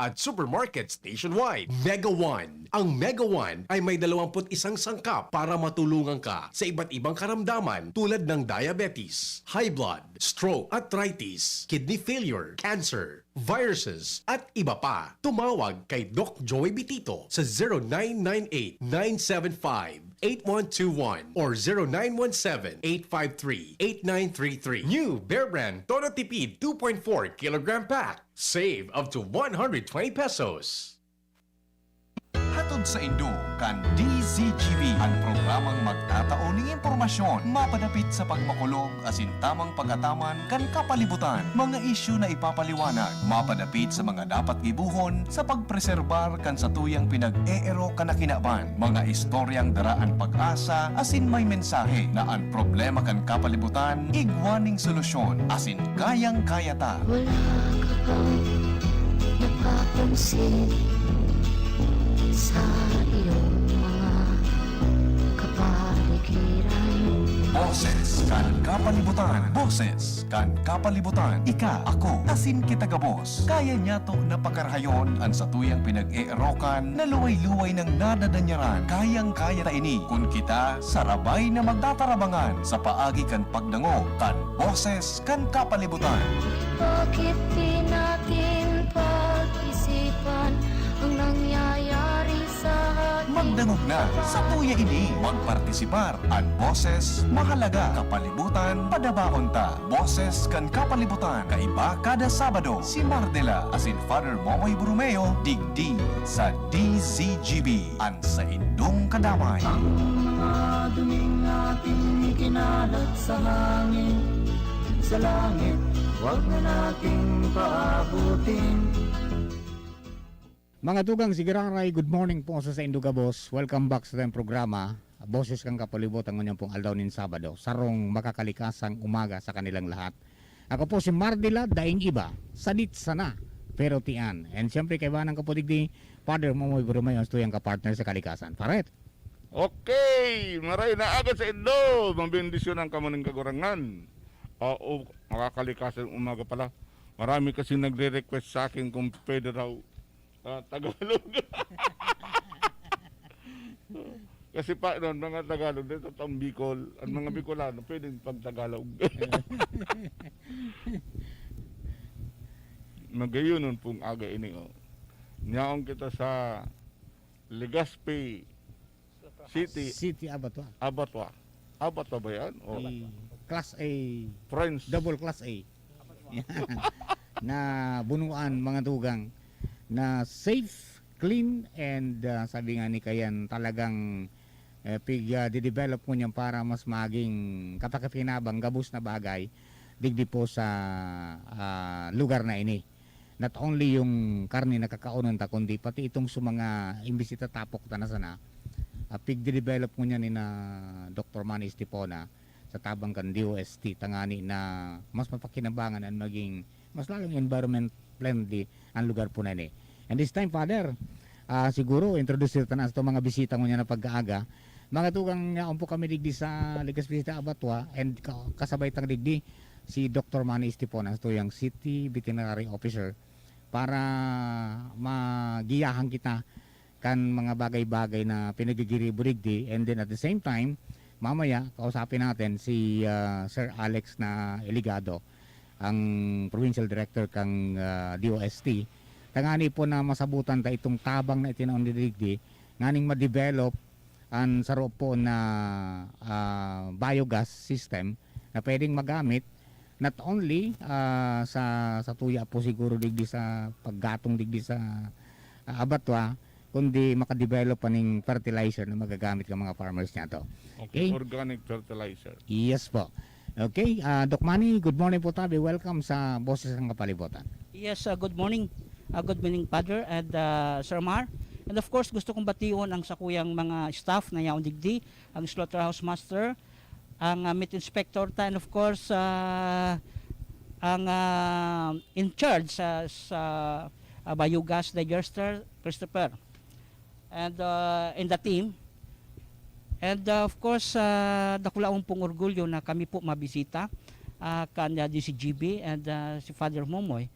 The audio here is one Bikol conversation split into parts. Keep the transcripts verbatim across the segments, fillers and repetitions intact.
at supermarkets nationwide. Mega One. Ang Mega One ay may dalawampu't isang sangkap para matulungan ka sa iba't ibang karamdaman tulad ng diabetes, high blood, stroke, arthritis, kidney failure, cancer, viruses, at iba pa. Tumawag kay Doc Joey Bitito sa zero nine nine eight, nine seven five, eight one two one or zero nine one seven, eight five three, eight nine three three. New Bear Brand Todo Tipid two point four kilogram pack. Save up to one hundred twenty pesos. Hatod saindo kan D Z G B, an programang magtatao ning impormasyon mapadapit sa pagmakulog asin tamang pag-ataman kan kapalibutan, mga isyu na ipapaliwanag, mapadapit sa mga dapat gibohon sa pagpreserbar kan satuyang pinag-eerok na kinaban, mga istoryang dara an pag-asa asin may mensahe na an problema kan kapalibutan igwa ning solusyon asin kayang-kaya ta. Wala ka bang napapansin sa iyong mga kapaligiran? Boses kan kapalibutan. Boses kan kapalibutan. Ika, ako, asin kita gabos. Kaya niyato na pakarahayon an satuyang pinag-eerokan na luway-luway nang nadadanyaran. Kayang-kaya ta ini kun kita sarabay na magtatarabangan sa paagi kan pagdangog kan Boses kan Kapalibutan. Bakit di natin pag-isipan ang nangyayari sa ating Magdangog na sa tuya ini. Magpartisipar. An boses, mahalaga. Kapalibutan, padabaon ta. Boses kan Kapalibutan. Kaiba kada Sabado. Si Mardela asin Father Momoy Borromeo, digdi sa D Z G B. An saindong kadamay. Ang mga duming ating ikinalat sa hangin, sa langit, wag na nating paabutin. Mga tugang, si Giraray, good morning po sa saindo gabos. Welcome back sa atong programa, Boses kan Kapalibutan, ngunyan pong aldaw nin Sabado. Sarong makakalikasang umaga sa kanilang lahat. Ako po si Mardila, daing iba, sadit sana, pero tian. And siyempre, kaibanan ko po digdi, Father Momoy Borromeo, ang tuyang kapartner sa kalikasan. Paret! Okay! Maray na aga saindo! Mabendisyonan kamo nin Kagurangnan. Oo, makakalikasan umaga pala. Marami kasi nagre-request sa akin kung pwede raw, ah, Tagalog. Kasi pa, no, mga Tagalog, dito sa Bicol, ang mga Bicolano, pwedeng pag-Tagalog. Magayon pong aga ini, oh. Nyaon kita sa Legazpi City. City Abattoir. Abattoir. Abattoir ba yan? O. Class A. French. Double class A. Na bunuan, mga tugang, na safe, clean, and, ah, sabi nga ni Kayan, talagang, eh, pig, ah, didevelop mo niyan para mas maging kapakipakinabang, gabos na bagay digdi po sa, ah, lugar na ini. Not only yung karne na kakaonon ta, kundi pati itong sa mga imbis itatapok ta na sana, ah, pigde-develop ngunyan ni na Doktor Manny Estipona sa tabang kan D O S T, tangani na mas mapakinabangan an maging mas lalong environment friendly ang lugar po na ini. And this time, Father, ah, siguro, introduce ta na sa mga bisita ngunyan na pag-aaga. Mga tugang, yaon po kami digdi sa Legazpi City Abattoir and ka-, kasabay tang digdi si Doktor Manny Estipon, ang tuyang City Veterinary Officer, para magiyahan kita kan mga bagay-bagay na pinagigiribo digdi. And then at the same time, mamaya, kausapin natin si, ah, Sir Alex na Eligado, ang Provincial Director kang, ah, D O S T. Tangani po na masabutan ta itong tabang na itinaon ni digdi, nganing ma-develop an saro po na, ah, biogas system na pwedeng magamit not only, ah, sa, sa tuya po siguro digdi sa paggatong digdi sa, ah, abatwa, kundi makadevelop pa ning fertilizer na magagamit ng mga farmers niya to. Okay, okay. Organic fertilizer. Yes po. Okay, ah, Doc Manny, good morning po tabi. Welcome sa Boses ng Kapalibutan. Yes, ah, good morning. Ah, good morning, Father and, ah, Sir Mar. And of course, gusto kong bation ang sakuyang mga staff na yaon digdi, ang slaughterhouse master, ang, ah, meat inspector ta, and of course, ah, ang, ah, in charge sa, sa, ah, biogas digester, Christopher. And, ah, in the team. And, ah, of course, ah, dakula akong pong orgulyo na kami po mabisita, ah, kan, ah, D C G B and, ah, si Father Momoy.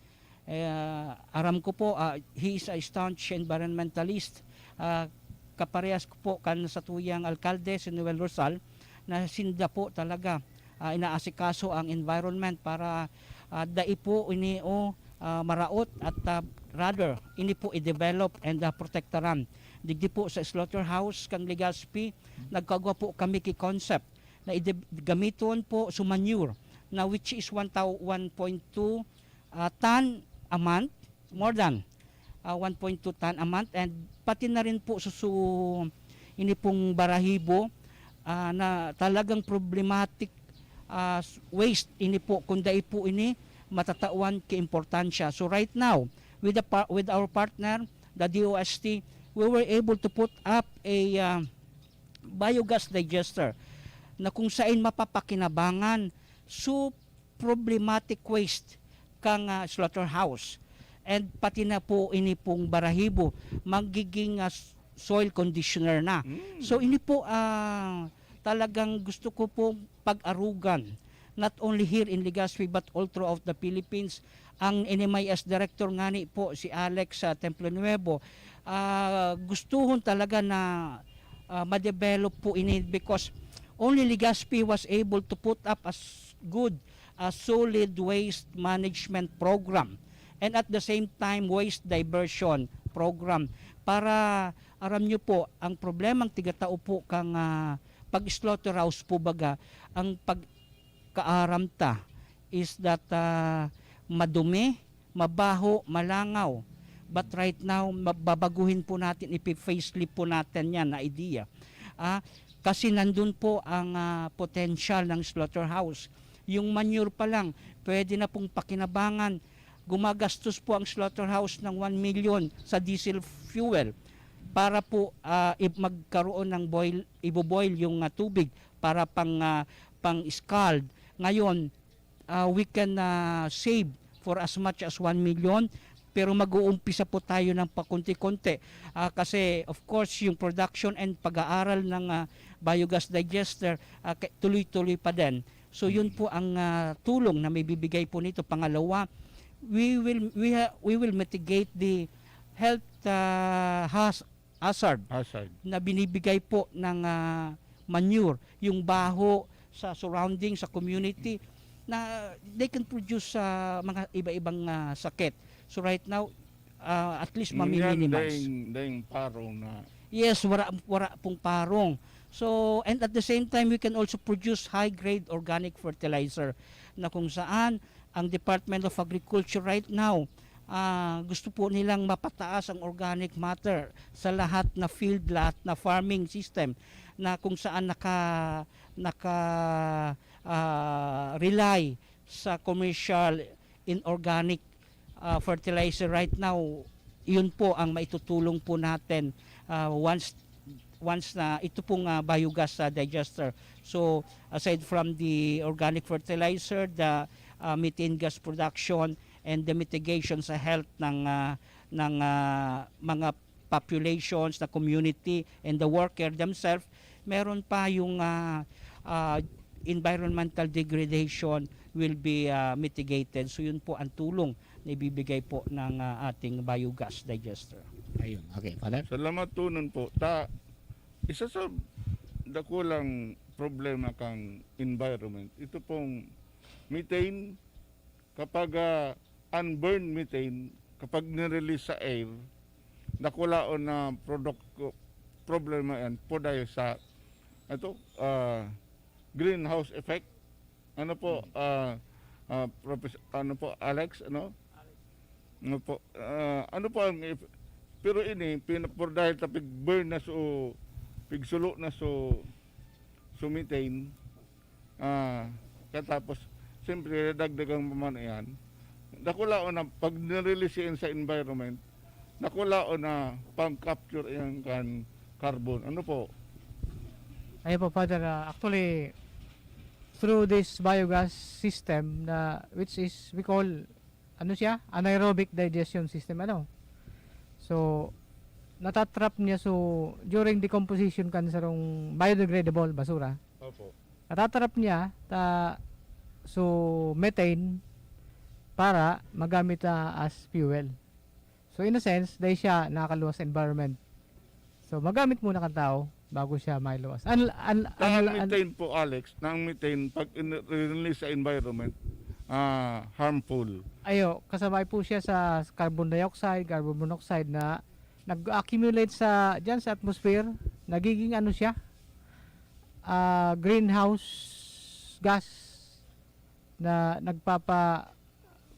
Eh, aram ko po, ah, he is a staunch environmentalist. Ah, kaparehas ko po kan satuyang alkalde, si Noel Rosal, na sinda po talaga, ah, inaasikaso ang environment para, ah, dai po ini o, ah, maraot at, ah, rather, ini po i-develop and, ah, protektaran. Digdi po sa slaughterhouse kan Legazpi, nagkagwa po kami ki concept na ide-, gamiton po sa manure na which is one thou-, one point two, ah, ton a month, more than, ah, one point two ton a month, and pati na rin po susu-, ini pong barahibo, ah, na talagang problematic, ah, s-, waste ini po, kung dai po ini matatawan kaimportansya. So right now, with the par-, with our partner, the D O S T, we were able to put up a, ah, biogas digester na kung sain mapapakinabangan su problematic waste kan, ah, slaughterhouse. And pati na po ini pong barahibo, magiging, ah, s-, soil conditioner na. Mm. So, ini po, ah, talagang gusto ko pong pag-arugan, not only here in Legazpi but all throughout the Philippines. Ang N M I S director ngani po, si Alex sa Templo Nuevo, ah, gustuhon talaga na, ah, ma-develop po ini because only Legazpi was able to put up a s-, good, a solid waste management program and at the same time waste diversion program. Para aram nyo po, ang problemang tigatao po kang, ah, pag-slaughterhouse po baga, ang pagkaaram ta is that, ah, madumi, mabaho, malangaw. But right now, ma-, babaguhin po natin, ipi-facelift po natin yan na idea. Ah, kasi nandun po ang, ah, potential ng slaughterhouse. Yung manure pa lang, pwede na pong pakinabangan. Gumagastos po ang slaughterhouse ng one million sa diesel fuel para po, ah, i-, magkaroon ng boil, ibo-boil yung, ah, tubig para pang, ah, pang-scald. Ngayon, ah, we can, ah, save for as much as one million, pero mag-uumpisa po tayo ng pakonti-konti. Ah, kasi, of course, yung production and pag-aaral ng, ah, biogas digester, ah, ke-, tuloy-tuloy pa din. So, yun Mm. po ang, ah, tulong na maibibigay po nito. Pangalawa, we will, we ha-, we will mitigate the health, ah, haz-, hazard Hazard. na binibigay po ng, ah, manure, yung baho sa surrounding, sa community, na they can produce, ah, mga iba-ibang, ah, sakit. So, right now, ah, at least Ngunyan, mami-minimize. Daing, daing parong na Yes, wara, wara pong parong. So, and at the same time, we can also produce high-grade organic fertilizer na kung saan ang Department of Agriculture right now, ah, gusto po nilang mapataas ang organic matter sa lahat na field, lahat na farming system na kung saan naka-, naka, ah, rely sa commercial inorganic, ah, fertilizer right now. Yun po ang maitutulong po natin, ah, once, once na ito pong, ah, biogas, ah, digester. So, aside from the organic fertilizer, the, ah, methane gas production, and the mitigation sa health ng, ah, ng, ah, mga populations, the community, and the worker themselves, meron pa yung, ah, ah, environmental degradation will be, ah, mitigated. So, yun po ang tulong na ibibigay po ng, ah, ating biogas digester. Ayun. Okay, Father? Salamat, Tunon, po. Ta, isa sa dakulang problema kang environment, ito pong methane, kapag, ah, unburned methane, kapag nirelease sa air, dakulaon na product, problema yan po dahil sa, ito, ah, greenhouse effect. Ano po, ah, ah, Profes-, ano po, Alex, ano? Ano po, ah, ano po ang if-, pero ini, pina-, por dahil ta pig-burn na so, pigsulo na so, so methane, ah, katapos, siyempre, dagdagan pa man yan. Dakulaon na, pag nirelease yan sa environment, dakulaon na pang-capture yan kan carbon. Ano po? Ayun po, Father. Ah, actually, through this biogas system na, which is, we call, ano siya? Anaerobic digestion system, ano? So, natatrap niya, so, during decomposition kan sarong biodegradable basura, Opo. natatrap niya ta, so, methane, para magamit na as fuel. So, in a sense, dai siya nakakaluwas sa environment. So, magamit muna kan tao bago siya mailuwas. An, an, Ta an, ang an, methane po, Alex, na ang methane, pag in- release sa environment, ah, harmful. Ayo, kasabay po siya sa carbon dioxide, carbon monoxide na nag-accumulate sa diyan sa atmosphere, nagiging ano siya, ah, greenhouse gas na nagpapa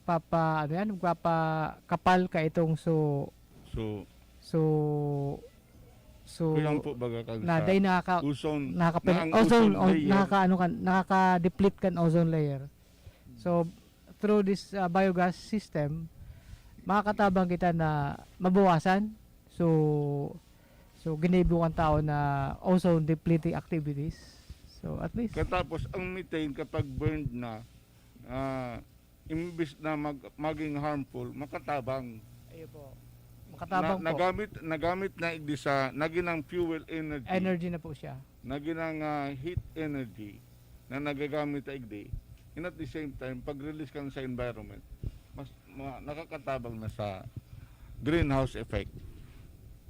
papa ano yan, nagpapakapal ka itong so So, so so kulang po baga kang na sa day nakaka ozone. nakapin Na ang ozone ozone o- layer. nakaka ano ka nakaka-deplete kan ozone layer. So through this uh, biogas system, makakatabang kita na mabawasan. So so ginibo kan tao na ozone depleting activities. So at least Katapos, ang methane kapag burned na, ah, imbis na mag, maging harmful, makatabang. Ayun po. Na, Makatabang po. nagamit, nagamit na igdi sa, naging ang fuel energy. Energy na po siya. Naging ang ah, heat energy na nagagamit na igdi. And at the same time, pag-release ka sa environment, mas ma, nakakatabang na sa greenhouse effect.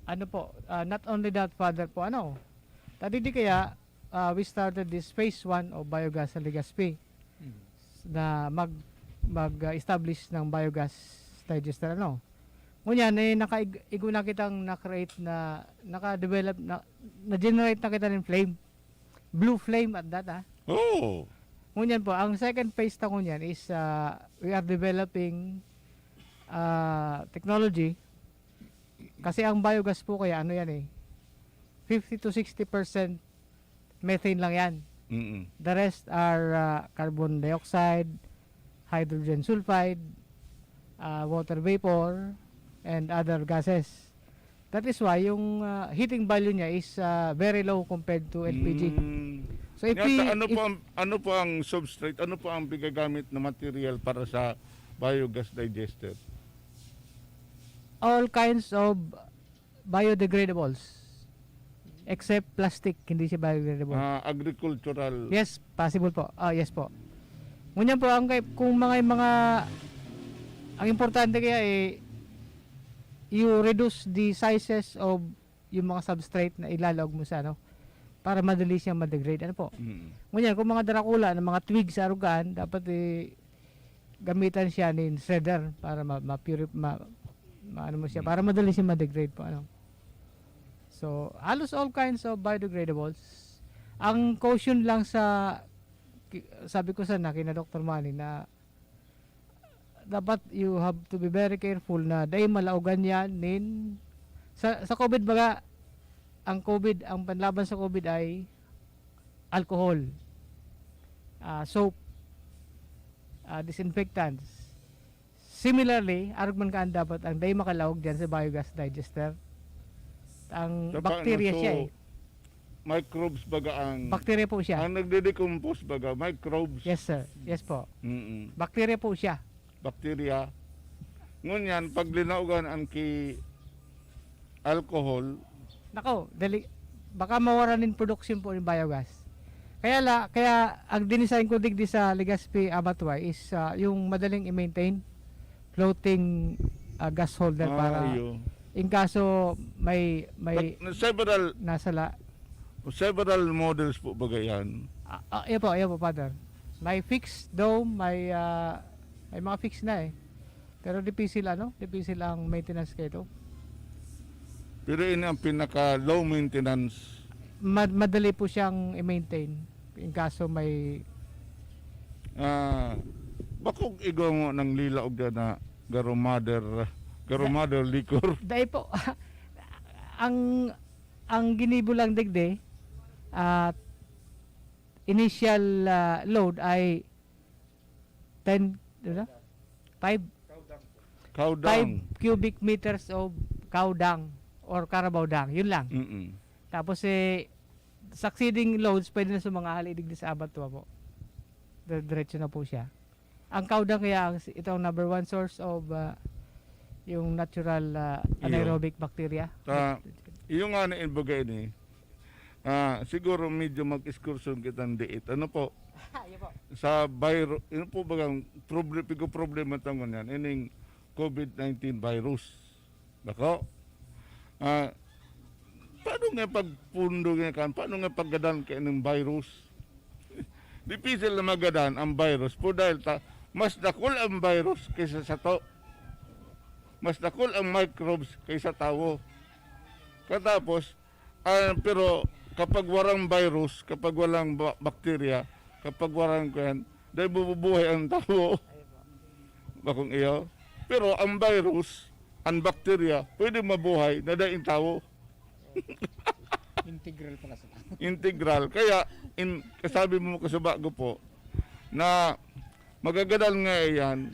Ano po, ah, not only that, Father, po ano, tadi di kaya ah, we started this phase one of biogas sa Legazpi na mag mag-establish ng biogas digester, ano. Ngunyan eh nakaigo na kitang na-create na naka-develop na na-generate na kita ng flame. Blue flame at that, ah. Oh. Ngunyan po, ang second phase ta ngunyan is ah, we are developing ah, technology kasi ang biogas po kaya ano yan eh, fifty to sixty percent methane lang yan. Mm. The rest are uh, carbon dioxide, hydrogen sulfide, uh, water vapor, and other gases. That is why yung uh, heating value niya is uh, very low compared to L P G. Mm. So if Yata, we, ano if po ang ano po ang substrate? Ano po ang pigagamit na material para sa biogas digester? All kinds of biodegradables except plastic, hindi siya biodegradable. Ah, agricultural. Yes, possible po. Ah, yes po. Ngunyan po, ang kay, kung mga, mga, ang importante kaya eh, you reduce the sizes of yung mga substrate na ilalaog mo sa ano, para madali siyang ma-degrade. Ano po? Mm. Ngunyan, kung mga darakula na mga twig sa arugaan, dapat eh, gamitan siya nin shredder para ma, ma, purif- ma, ma ano mo siya, para madali siya ma-degrade po. Ano? So, halos all kinds of biodegradables. Ang caution lang sa, ki- sabi ko sana kina Doktor Manny na dapat you have to be very careful na dai malaogan yan nin sa, sa COVID baga, ang COVID, ang panlaban sa COVID ay alcohol, ah, soap, ah, disinfectants. Similarly, arog man kaan dapat ang dai makalaog diyan sa biogas digester. Ang Dapat bacteria ano, siya so, eh. Microbes baga ang Bacteria po siya. Ang nagde-decompose baga, microbes. Yes sir. Yes po. Mm. Bacteria po siya. Bacteria. Ngunyan, pag linaogan ang ki alcohol, Nako, dali baka mawara nin production po ng biogas. Kaya la, kaya ang dinisign ko digdi sa Legazpi Abattoir is ah, yung madaling i-maintain, floating ah, gas holder ah, para iyo. in kaso may may But several nasala. several models po baga yan. Ah, ah, iyo po, iyo po, Father. May fixed dome, may ah, may mga fixed na eh. Pero dipisil ano, dipisil ang maintenance kay ito. Pero ini ang pinaka low maintenance. Mad- madali po siyang i-maintain in kaso may Ah, bakog igwa mo ng lila og na garumader, garumader liquor. Dai po. ang ang ginibo lang digdi at initial ah, load ay ten, ano? five Cow five dung. cubic meters of cow dung or carabao dung. Yun lang. Mm-mm. Tapos eh succeeding loads pwede na sa mga hali digdi sa abattoir po. Dire- Diretso na po siya. Ang cow dung kaya ang ito ang number one source of ah, yung natural ah, Iyo. anaerobic bacteria. Ta, iyo nga na inbaga ini. Ah, siguro medyo mag-excursion kitang diit. Ano po? Ayo po. Sa viru-, yun po bagang proble-, pigo problema ta ngunyan, ining COVID nineteen virus. Bako? Ah, paano nga pagpundo nga kan? Paano nga paggadan ka ng virus? Difícil na magadan ang virus po dahil ta-, mas dakul ang virus kaysa sa to. Mas dakul ang microbes kaysa tawo. Katapos, ah, pero kapag walang virus, kapag walang ba-, bakterya, kapag walang kuyan, dahil bububuhay ang tawo. Bakong iyo. Pero ang virus, ang bakterya, pwede mabuhay na dahil tawo. Integral pala sa tao. Integral. Kaya, in, kasabi mo kasubago po, na magagadan nga yan,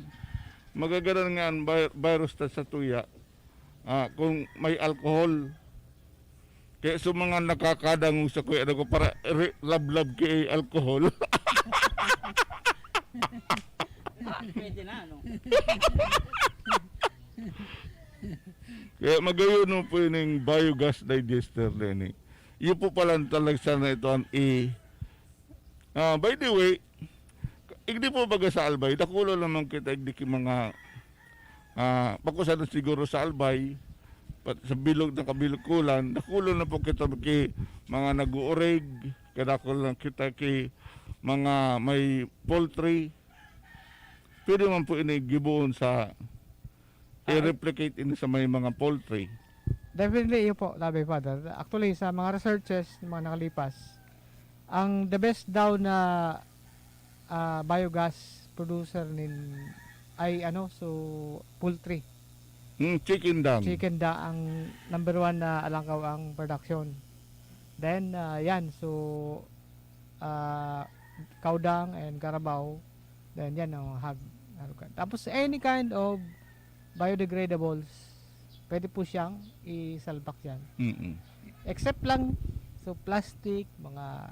magagadan nga ang vi-, virus ta sa tuya, ah, kung may alcohol. Kaya sa mga nakakadangog sa kuya, ano ko, para re-, lablab kay alcohol. Pwede na, ano? Kaya magayon mo po yun yung biogas digester, Lenny. Iyo po pala talaga sana ito ang i-, ah, by the way, igdi po baga sa Albay, dakulo naman kita igdi ki mga, ah, pakusa na siguro sa Albay, pat-, sa bilog na kabilukulan, dakulo na po kita ki mga nag-uurig, kadakol na kita ki mga may poultry. Pwede man po ini giboon sa, ah, i-replicate ini sa may mga poultry. Definitely, iyo po, sabi, Father. Actually, sa mga researches ng mga nakalipas, ang the best daw na, ah, biogas producer nin ay ano, so poultry. Hmm, chicken dung. Chicken dung ang number one na alangkaw ang production. Then, ah, yan, so, ah, cow dung and carabao. Then, yan, oh, hog. Tapos, any kind of biodegradables, pwede po siyang isalbak yan. Mm-mm. Except lang, so plastic, mga,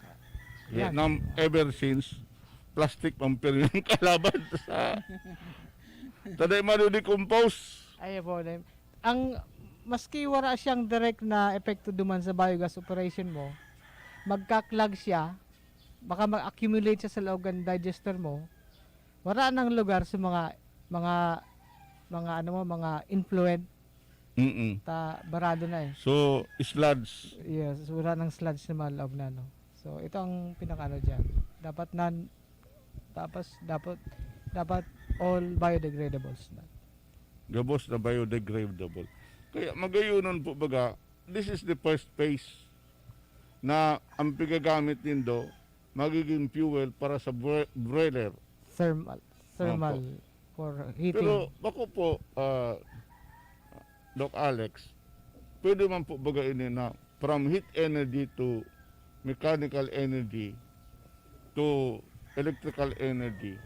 yeah, yan. Nam-, ever since, plastic ang pero yung kalaban sa, taday mado decompose. Ay po, then, ang, maski wala siyang direct na epekto duman sa biogas operation mo, magkaklag siya, baka mag-accumulate siya sa loob ng digester mo, wala nang lugar sa mga, mga, mga ano mo, mga influent. Mm-mm. Ta, barado na eh. So, sludge. Yes, wala nang sludge sa mga loob na, no? So, ito ang pinakaano dyan. Dapat nan-, tapos, dapat, dapat all biodegradables na. Gabos na biodegradable. Kaya magayonon po baga, this is the first phase na ang pigagamit nindo magiging fuel para sa bro-, broiler. Thermal, thermal. Opo. For heating. Pero bako po, ah, Doc Alex, pwede man po baga ini na from heat energy to mechanical energy to electrical energy.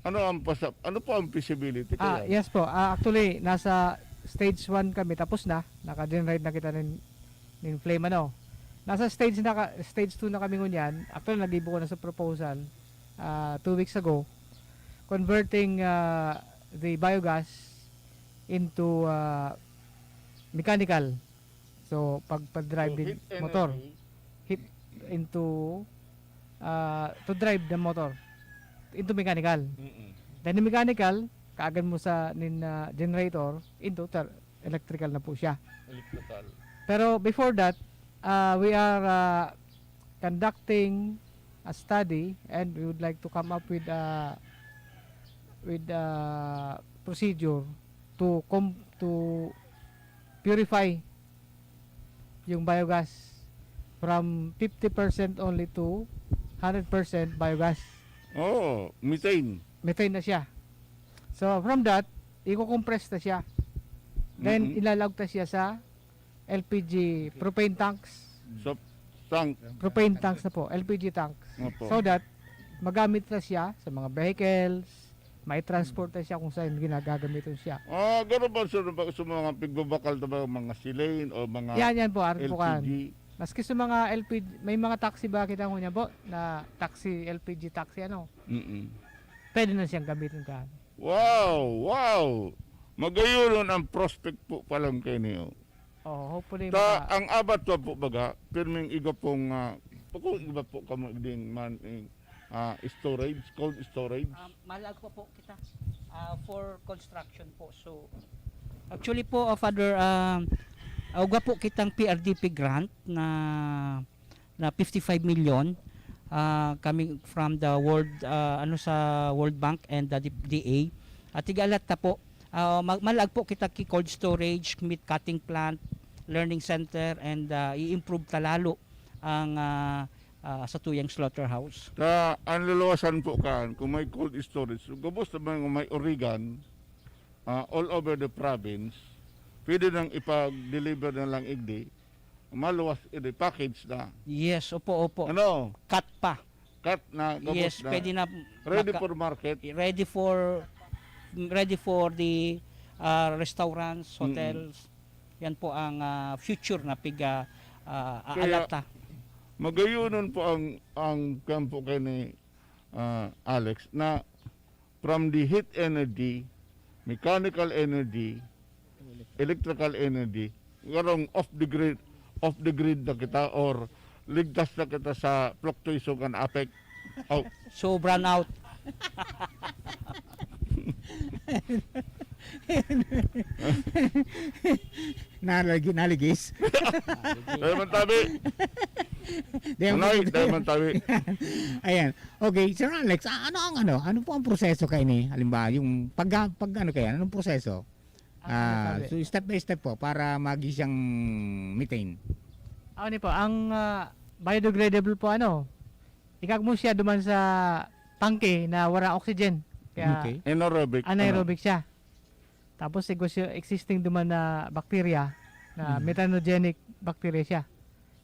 Ano ang pasa-, ano po ang feasibility ko Ah, yan? Yes po. Ah, actually, nasa stage one kami, tapos na. Naka-generate na kita nin, nin flame, ano. Nasa stage na ka-, stage two na kami ngunyan. Actually, naggibo ko na sa proposal, ah, two weeks ago, converting, ah, the biogas into, ah, mechanical. So, pagpa-drive So, din heat motor. Energy. Heat into, ah, to drive the motor into mechanical. Mm-mm. Then, the mechanical, kaagad mo sa nin, ah, generator, into ter-, electrical na po siya. Electrical. Pero before that, ah, we are, ah, conducting a study and we would like to come up with, ah, with, ah, procedure to com-, to purify yung biogas from fifty percent only to hundred percent biogas. Oh, methane. Methane na siya. So, from that, iko-compress na siya. Then, Mm-mm. ilalaog ta siya sa L P G propane tanks. So, tank. Propane tanks na po, L P G tanks. Opo. So that, magamit na siya sa mga vehicles, may transport na siya kung saan ginagagamitan siya. Ah, gano'n ba sa, sa mga pigbabakal na ba, mga Celine o mga Yan, yan po, arin po kan. L P G? Maski sa mga L P G, may mga taxi ba kita ngunyan po, na taxi, L P G taxi, ano? Mm-mm. Pwede na siyang gamitin kan. Wow! Wow! Magayon ang prospect po pa lang kayo niyo. Oh, hopefully Ta, maka- ang abattoir po baga, pirming iga pong, ah, kung iba po kamo din man, eh, ah, storage, cold storage. Ah, malaag pa po kita ah, for construction po. So, actually po, ah, Father, ah, ugwa po kitang P R D P grant na na fifty-five million ah, coming from the World ah, ano sa World Bank and the D A. At tigalat ta po, ah, ma- malaag po kita ki cold storage, meat cutting plant, learning center, and ah, i-improve ta lalo ang ah, ah, sa tuyang slaughterhouse. Ta, ang luluwasan po kan, kung may cold storage, so, gabos naman kung may Origan, ah, all over the province, pwede nang ipag-deliver na lang igdi, maluwas igdi, package na. Yes, opo, opo. Ano? Cut pa. Cut na, gabos Yes, na. Pwede na Ready maka- for market. Ready for ready for the ah, restaurants, Mm. Hotels. Yan po ang ah, future na piga ah, Kaya- aalata. Magayonon po ang ang kampo kay ni ah, Alex na from the heat energy, mechanical energy, electrical energy, karong off the grid, off the grid na kita or ligtas na kita sa fluctuation kan apek. Oh, So brownout. Nalagi, naligis. Diamond Tabi! Diamond Unay, Tabi. Diamond Tabi! Ayan. Okay, Sir Alex, a- ano ang ano? Ano po ang proseso kaini? Halimbawa, yung pag, pag ano kaya? Anong proseso? Ah, Ah, sabi. So step by step po para magi siyang methane. Ano ni po, ang ah, biodegradable po ano, ikag mo siya duman sa tangke na wala oxygen. Kaya Okay. Anaerobic. anaerobic siya. Tapos igwa siya existing duman na bacteria na Mhm. methanogenic bacteria siya.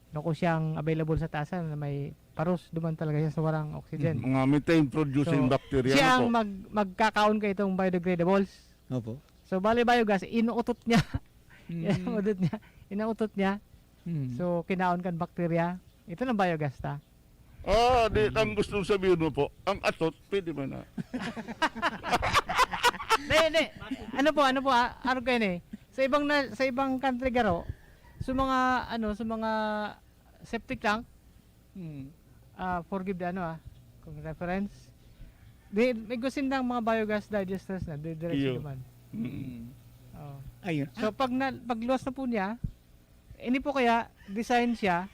Loko siyang available sa taasan na may paros duman talaga siya sa warang oxygen. Mga methane producing So, bacteria. Siya Ano ang po? mag, magkakaon ka itong biodegradables. Opo. So, bali biogas, inuutot niya. Mm. Inuutot niya. Inuutot niya. Mm. So, kinaon kan bacteria. Ito na biogas ta. Ah, di, ang gusto sabihin mo po, ang atot, pwede man na. Hindi, hindi. Ano po, ano po, ah, ano kayo ni? Sa ibang na, sa ibang country garo, sa mga, ano, sa mga septic tank, Mm. ah, forgive the ano ah, kung reference. Di, may gusin ng mga biogas digesters na, di diretso Iyo. naman. Mm. Oh. Ayun. So, pag na, pag luwas na po niya, ini po kaya, design siya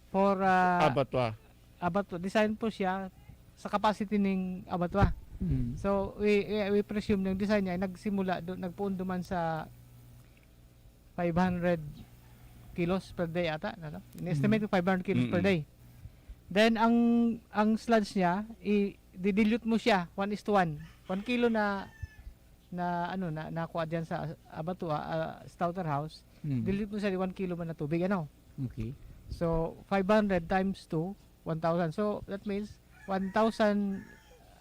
for ah, Abattoir. abattoir, design po siya sa capacity ning abattoir. Mm. So, we, we, we presume yung design niya ay nagsimula do, nagpuon duman sa five hundred kilos per day ata, ano? In-estimate ko five hundred kilos per Mm-mm. day. Then, ang ang sludge niya, i-dilute mo siya, one is to one. One kilo na na ano na nakuha diyan sa abattoir, ah, slaughterhouse, Mm. dilute mo siya di one kilo man na tubig, ano? Okay. So, five hundred times two, one thousand. So, that means one thousand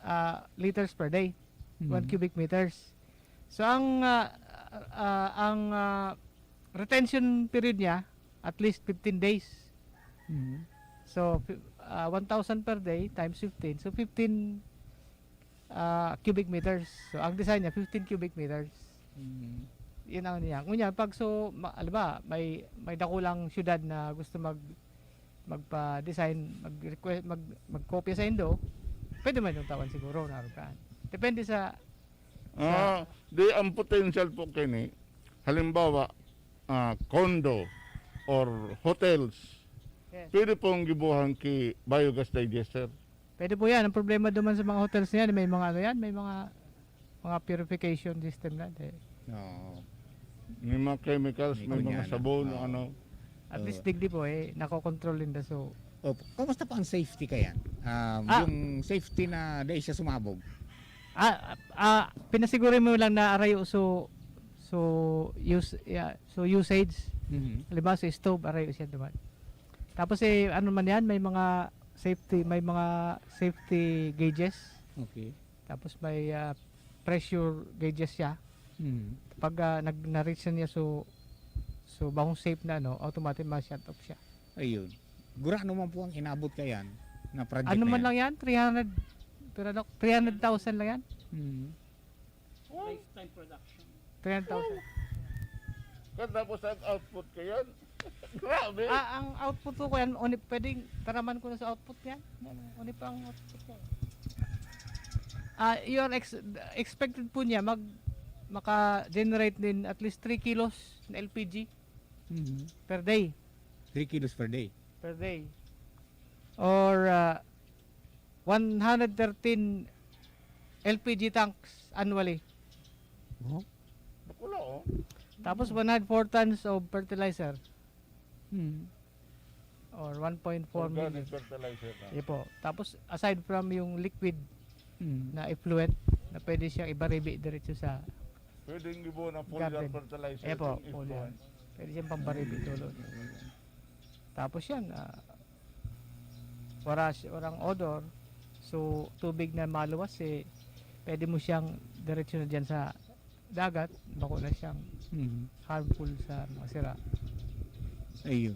ah, liters per day, one Mm. cubic meters. So, ang ah, ah, ang ah, retention period niya, at least fifteen days. Mm. So, fi- ah, one thousand per day times fifteen. So, fifteen ah, cubic meters. So, ang design niya, fifteen cubic meters. Mm. Yun ang niya. Ngunyan, pag so, ma, alam ba, may, may dakulang syudad na gusto mag, magpa-design, mag-request, mag, magkopya sa indo, pwede man yung tawan siguro, narugaan. Depende sa, Ah, di ang potential po kini. Halimbawa, ah, condo or hotels. Yes. Pwede pong gibuhan ki biogas digester. Pwede po yan. Ang problema duman sa mga hotels na yan, may mga ano yan, may mga mga purification system na. Eh. Oo. May mga chemicals, May may mga kunyana. sabon, Oo. ano. At Oo. least digdi po eh, nakokontrol ninda. So, Opo. Kamusta po ang safety kayan? Um, Ah. Yung safety na dahil siya sumabog? ah, ah, pinasiguro mo lang na arayo so so use yeah, so usage. Mhm. Halimbawa sa stove, arayo siya duman. Tapos eh, ano man yan, may mga safety, may mga safety gauges. Okay. Tapos may ah, pressure gauges siya. Mhm. Pag ah, nag na-reach na niya so so bahong safe na ano, automatic ma-shut off siya. Ayun. Gurano man po ang inabot kayan na project Ano na man yan? Lang yan? Three hundred, pero ano, three hundred thousand lang yan? Mhm. Lifetime production. Three hundred thousand. Tapos ang output ko yan. Grabe. Ah, ang output ko, kuya, uni-, pwedeng taraman ko na sa output yan. Yan, uni pa ang output ko. Ah, you are ex-, expected po niya mag-, maka-generate din at least three kilos na L P G Mhm. per day. Three kilos per day. Per day. Or, ah, one hundred thirteen L P G tanks annually. Oh. Bakula, oh. Tapos one hundred four tons of fertilizer. Hmm. Or one point four million. Organic fertilizer na. Ipo. Tapos, aside from yung liquid Hmm. na effluent, na pwede siyang ibaribi diretso sa Pwedeng ibo na foliar garden. Fertilizer, Epo, itong foliar. Effluent. Pwede siyang pambaribi tulo. Tapos yan, ah, wala si-, walang odor. So, tubig na maluwas, eh, pwede mo siyang diretso na dyan sa dagat, bako na siyang Mhm. harmful sa mga sira. Ayun.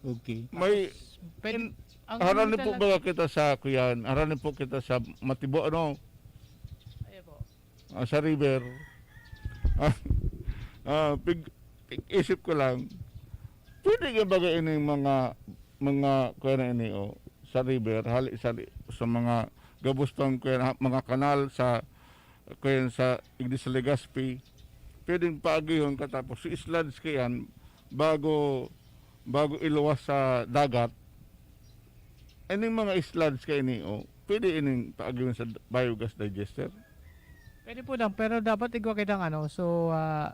Okay. May Tapos, pwede, in-, ang harani ano po talaga ba kita sa, kuyan? Harani po kita sa matibo, ano? Ayan po. Ah, sa river. Ah, ah, pig-, pig-isip ko lang, pwede nga baga ining mga, mga, kuya na ini, oh, sa river, hali sa ri-, sa mga gabos pang, kuya na, mga kanal sa, kuya sa Iglesia Legazpi, pwedeng paagihon ka tapos i-sludge ka yan bago, bago iluwas sa dagat. Ining mga sludge ka ini, oh, pwede ining paagihon sa biogas digester? Pwede po lang, pero dapat igwa kitang ano, so, ah,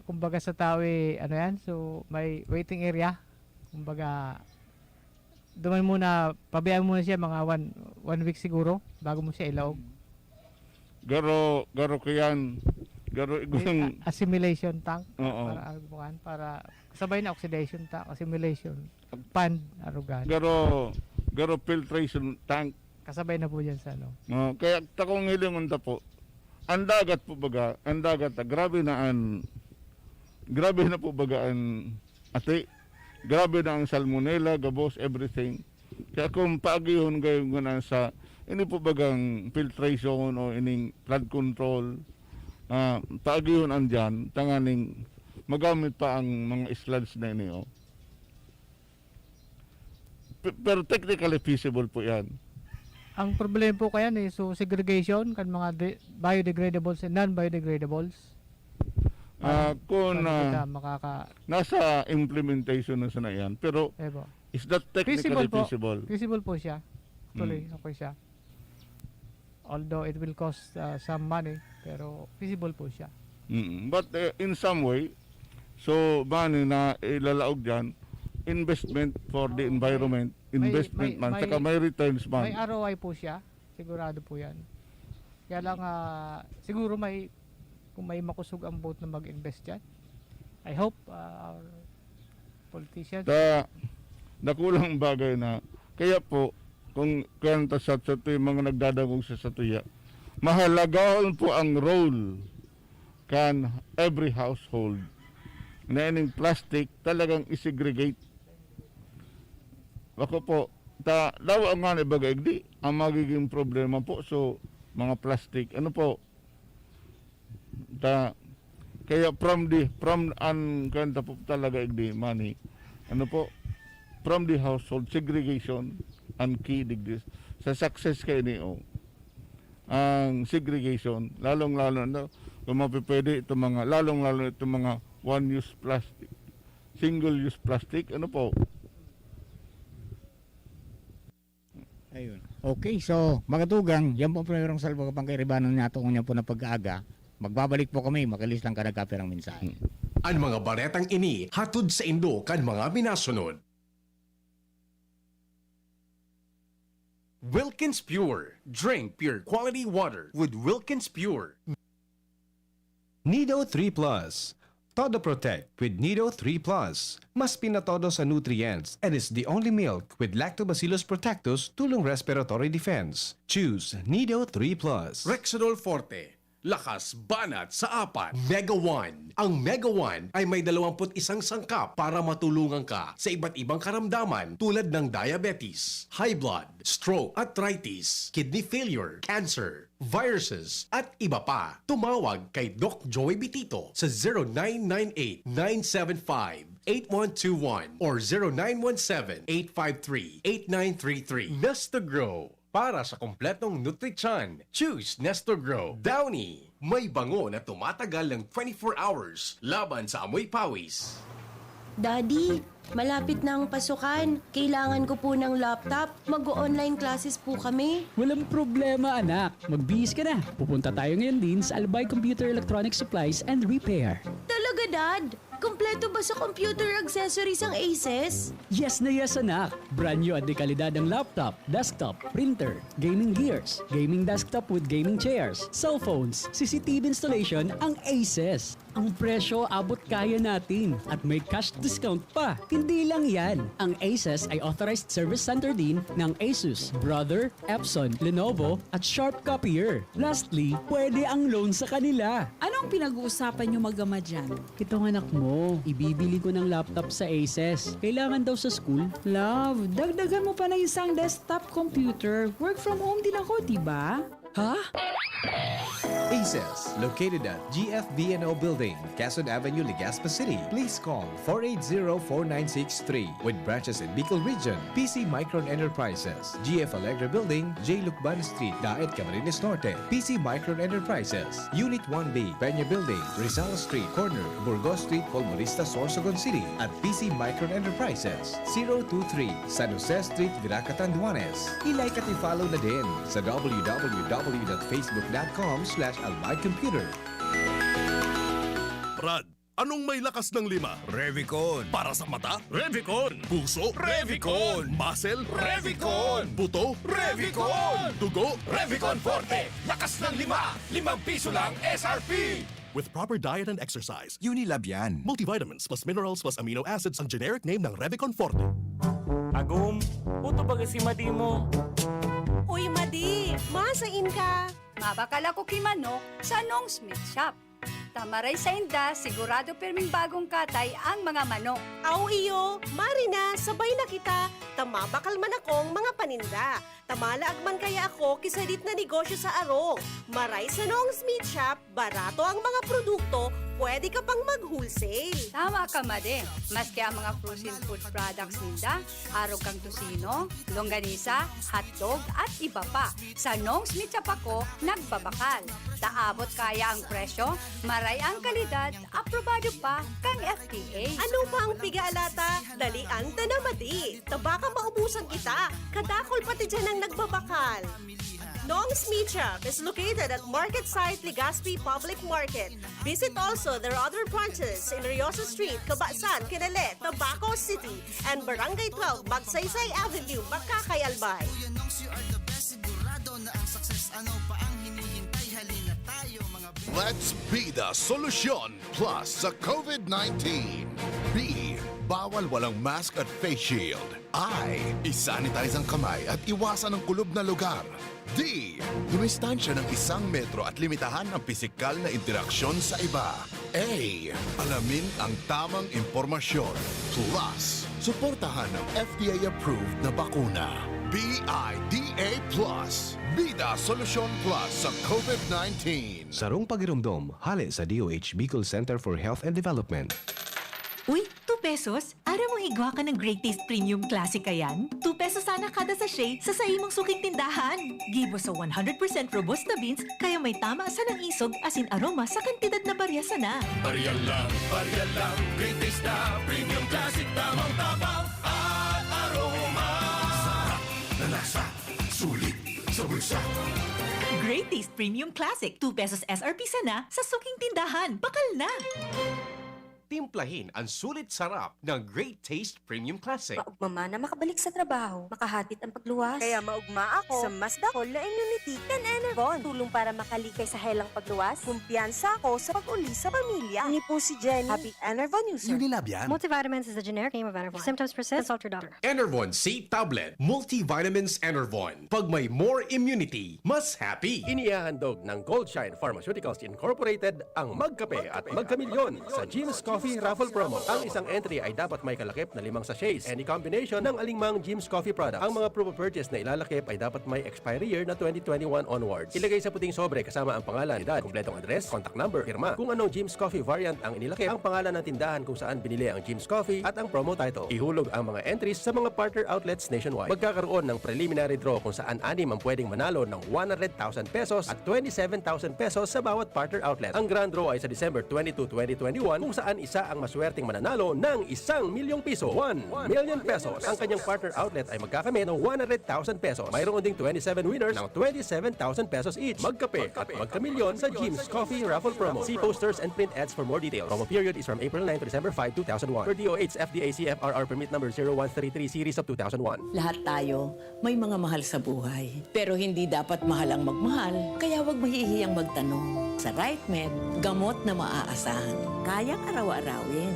kumbaga sa tawi, ano yan, so may waiting area. Kumbaga, duman muna, pabayaan muna siya mga one, one week siguro bago mo siya ilaog. Garo, garo ko yan. Garo May igwang a-, assimilation tank Oo. para ano po kan, para kasabay na oxidation tank, assimilation, pond, arugan. Garo, garo filtration tank. Kasabay na po yan sa ano. No, kaya takong hilingon ta po. Ang dagat po baga, ang dagat, ah, grabe na an, grabe na po baga an ati. Grabe na ang salmonella, gabos, everything. Kaya kung paagihon gayon ngunyan sa, ini po bagang filtration o ining flood control, ah, paagihon an diyan, tanganing magamit pa ang mga sludge na ini, oh. Pe-, pero technically feasible po yan. Ang problema po kaya ni, so, segregation kan mga de-, biodegradables and non-biodegradables. Ah, Parang kung, paano ah, kita makaka- nasa implementation na sana yan, pero Eh po. is that technically Feasible po. Feasible? Feasible po siya. Actually, Mm. okay siya. Although it will cost, ah, some money, pero feasible po siya. Mm. But, eh, in some way, so, money na ilalaog dyan, investment for the Oh, may, environment, may, investment may, man, may, saka may returns man. may R O I po siya, sigurado po yan. Kaya lang, ah, siguro may, kung may makusog ang boat na mag-invest dyan, I hope, ah, our politicians Ta-, dakulang bagay na. Kaya po, kung kaya ta sa, sa tuwing mga nagdadangog sa satuya, mahalagahon po ang role kan every household na ining plastic talagang i-segregate. Ako po, ta, dawa nga ni baga igdi, ang magiging problema po, so, mga plastic, ano po, Ta, kaya from the, from an, kanta po talaga igdi, money. Ano po? From the household, segregation, ang key digdi. Sa success kaini, oh. Ang segregation, lalong-lalo na, kung mapipwede, itong mga, lalong-lalo itong mga one-use plastic, single-use plastic, ano po? Ayun. Okay, so, mga tugang, yan po ang primerong salva kapangkairibanan niya atong niya po na pag-aaga. Magbabalik po kami, makilis lang ka nagkapirang mensahe. An mga baretang ini hatod saindo kan mga minasunod. Wilkins Pure. Drink pure quality water with Wilkins Pure. Nido three Plus. Todo Protect with Nido three Plus. Mas pinatodo sa nutrients and is the only milk with Lactobacillus protectus tulong respiratory defense. Choose Nido three Plus. Rexidol Forte. Lakas banat sa apat. Mega One. Ang Mega One ay may dalawampu't isang sangkap para matulungan ka sa iba't ibang karamdaman tulad ng diabetes, high blood, stroke, arthritis, kidney failure, cancer, viruses, at iba pa. Tumawag kay Doc Joey Bitito sa zero nine nine eight, nine seven five, eight one two one or zero nine one seven, eight five three, eight nine three three. Nestogro. Para sa kompletong nutrisyon, choose Nestogro. Downy. May bango na tumatagal ng twenty-four hours laban sa amoy pawis. Daddy, malapit na ang pasukan. Kailangan ko po ng laptop. Mag-o-online classes po kami. Walang problema, anak. Magbihis ka na. Pupunta tayo ngayon din sa Albay Computer Electronic Supplies and Repair. Talaga, Dad? Kompleto ba sa computer accessories ang Aces? Yes na yes, anak! Brand new at dekalidad ang laptop, desktop, printer, gaming gears, gaming desktop with gaming chairs, cellphones, C C T V installation ang Aces. Ang presyo abot kaya natin at may cash discount pa. Hindi lang yan, ang Aces ay authorized service center din ng Asus, Brother, Epson, Lenovo at Sharp Copier. Lastly, pwede ang loan sa kanila. Anong pinag-uusapan niyo mag-ama dyan? Itong anak mo, ibibili ko ng laptop sa Aces. Kailangan daw sa school. Love, dagdagan mo pa ng isang desktop computer. Work from home din ako, di ba? Ha? Aces, located at G F V N O Building, Quezon Avenue, Legazpi City. Please call four eight zero, four nine six three. With branches in Bicol Region, P C Micron Enterprises, G F Alegre Building, J Lucban Street, Daet, Camarines Norte. P C Micron Enterprises, Unit one B, Peña Building, Rizal Street, corner, Burgos Street, Polmonista, Sorsogon City. At P C Micron Enterprises, zero two three, San Jose Street, Virac, Catanduanes. I-like at i-follow na din sa w w w dot facebook dot com slash albaycomputer. Brad, anong may lakas ng lima? Revicon. Para sa mata? Revicon. Puso? Revicon. Muscle? Revicon. Buto? Revicon. Dugo? Revicon Forte. Lakas ng lima. Limang piso lang S R P. With proper diet and exercise. Unilab yan. Multivitamins plus minerals plus amino acids ang generic name ng Revicon Forte. Agom, puto baga si Madi mo. Uy, Madi! Masain ka! Mabakal ako ki manok sa Nong's Meat Shop. Ta maray sainda, sigurado pirming bagong katay ang mga manok. Aw iyo, mari na, sabay na kita, ta mabakal man akong mga paninda. Ta malaag man kaya ako ki sadit na negosyo sa arog. Maray sa Nong's Meat Shop, barato ang mga produkto, pwede ka pang mag-wholesale. Tama ka, Madi. Maski ang mga frozen food products ninda, arog kan tocino, longganisa, hotdog, at iba pa. Sa Nong's Meat Shop ako nagbabakal. Ta abot kaya ang presyo, maray ang kalidad, aprobado pa kan F D A. Ano pa ang piga-alata? Dalian ta na, Madi. Ta baka maubusan kita. Kadakul pati diyan ang nagbabakal. Nong's Meat Shop is located at Market Site, Legazpi Public Market. Visit also their other branches in Riosa Street, Cabasan, Quinale, Tabaco City, and Barangay twelve, Magsaysay Avenue, Makakay, Albay. Kuya Nongs, you are the best. Sigurado na ang success. Ano pa ang hinihintay? Halina tayo, mga Let's be the solusyon plus sa COVID nineteen. B, bawal walang mask at face shield. I, isanitize ang kamay at iwasan ang kulob na lugar. D, dumistansya ng isang metro at limitahan ang pisikal na interaksyon sa iba. A, alamin ang tamang impormasyon. Plus, suportahan ang F D A-approved na bakuna. B I D A plus, Bida Solusyon Plus sa COVID nineteen. Sarong pagiromdom, hale sa D O H Bicol Center for Health and Development. Uy, two pesos? Aram mo igwa ka ng Great Taste Premium Classic kayan? Two pesos sana kada sachet sa saimong suking tindahan. Gibo sa one hundred percent robusta beans, kaya may tama sanang isog asin aroma sa kantidad na barya sana. Barya lang, barya lang, Great Taste na Premium Classic, tamang tabang at aroma. Sarap na lasa, sulit sa bulsa. Great Taste Premium Classic, two pesos S R P sana sa suking tindahan. Bakal na! Timplahin ang sulit sarap ng Great Taste Premium Classic. Maugma man na makabalik sa trabaho, makahatid ang pagluwas. Kaya maugma ako sa mas dakol na immunity kan Enervon. Tulong para makalikay sa helang pagluwas. Kumpiyansa ako sa pag-uli sa pamilya. Ini po si Jenny, happy Enervon user. Unilab yan. Multivitamins is the generic name of Enervon. If symptoms persist, consult your doctor. Enervon C Tablet, Multivitamins Enervon. Pag may more immunity, mas happy. Inihahandog ng Goldshine Pharmaceuticals Incorporated ang Magkape at Magkamilyon sa Jim's Coffee Raffle Promo. Ang isang entry ay dapat may kalakip na limang sachets. Any combination ng alingmang Jim's Coffee product. Ang mga proof of purchase na ilalakip ay dapat may expiry year na twenty twenty-one onwards. Ilagay sa puting sobre kasama ang pangalan, edad, kompletong address, contact number, pirma. Kung anong Jim's Coffee variant ang inilakip, ang pangalan ng tindahan kung saan binili ang Jim's Coffee at ang promo title. Ihulog ang mga entries sa mga partner outlets nationwide. Magkakaroon ng preliminary draw kung saan anim ang pwedeng manalo ng one hundred thousand pesos at twenty-seven thousand pesos sa bawat partner outlet. Ang grand draw ay sa December twenty-two, twenty twenty-one, kung saan isa ang maswerteng mananalo ng isang milyong piso, one million pesos. Ang kanyang partner outlet ay magkakamit ng one hundred thousand pesos. Mayroon ding twenty-seven winners ng twenty-seven thousand pesos each. Magkape at magkamilyon sa Jim's Coffee Raffle Promo. See posters and print ads for more details. Promo period is from April nine to December five, two thousand one. Per D O H F D A C F R R Permit Number zero one three three Series of two thousand one. Lahat tayo may mga mahal sa buhay. Pero hindi dapat mahal ang magmahal, kaya huwag mahihiyang magtanong. Sa RightMed, gamot na maaasahan. Kayang araw-arawin.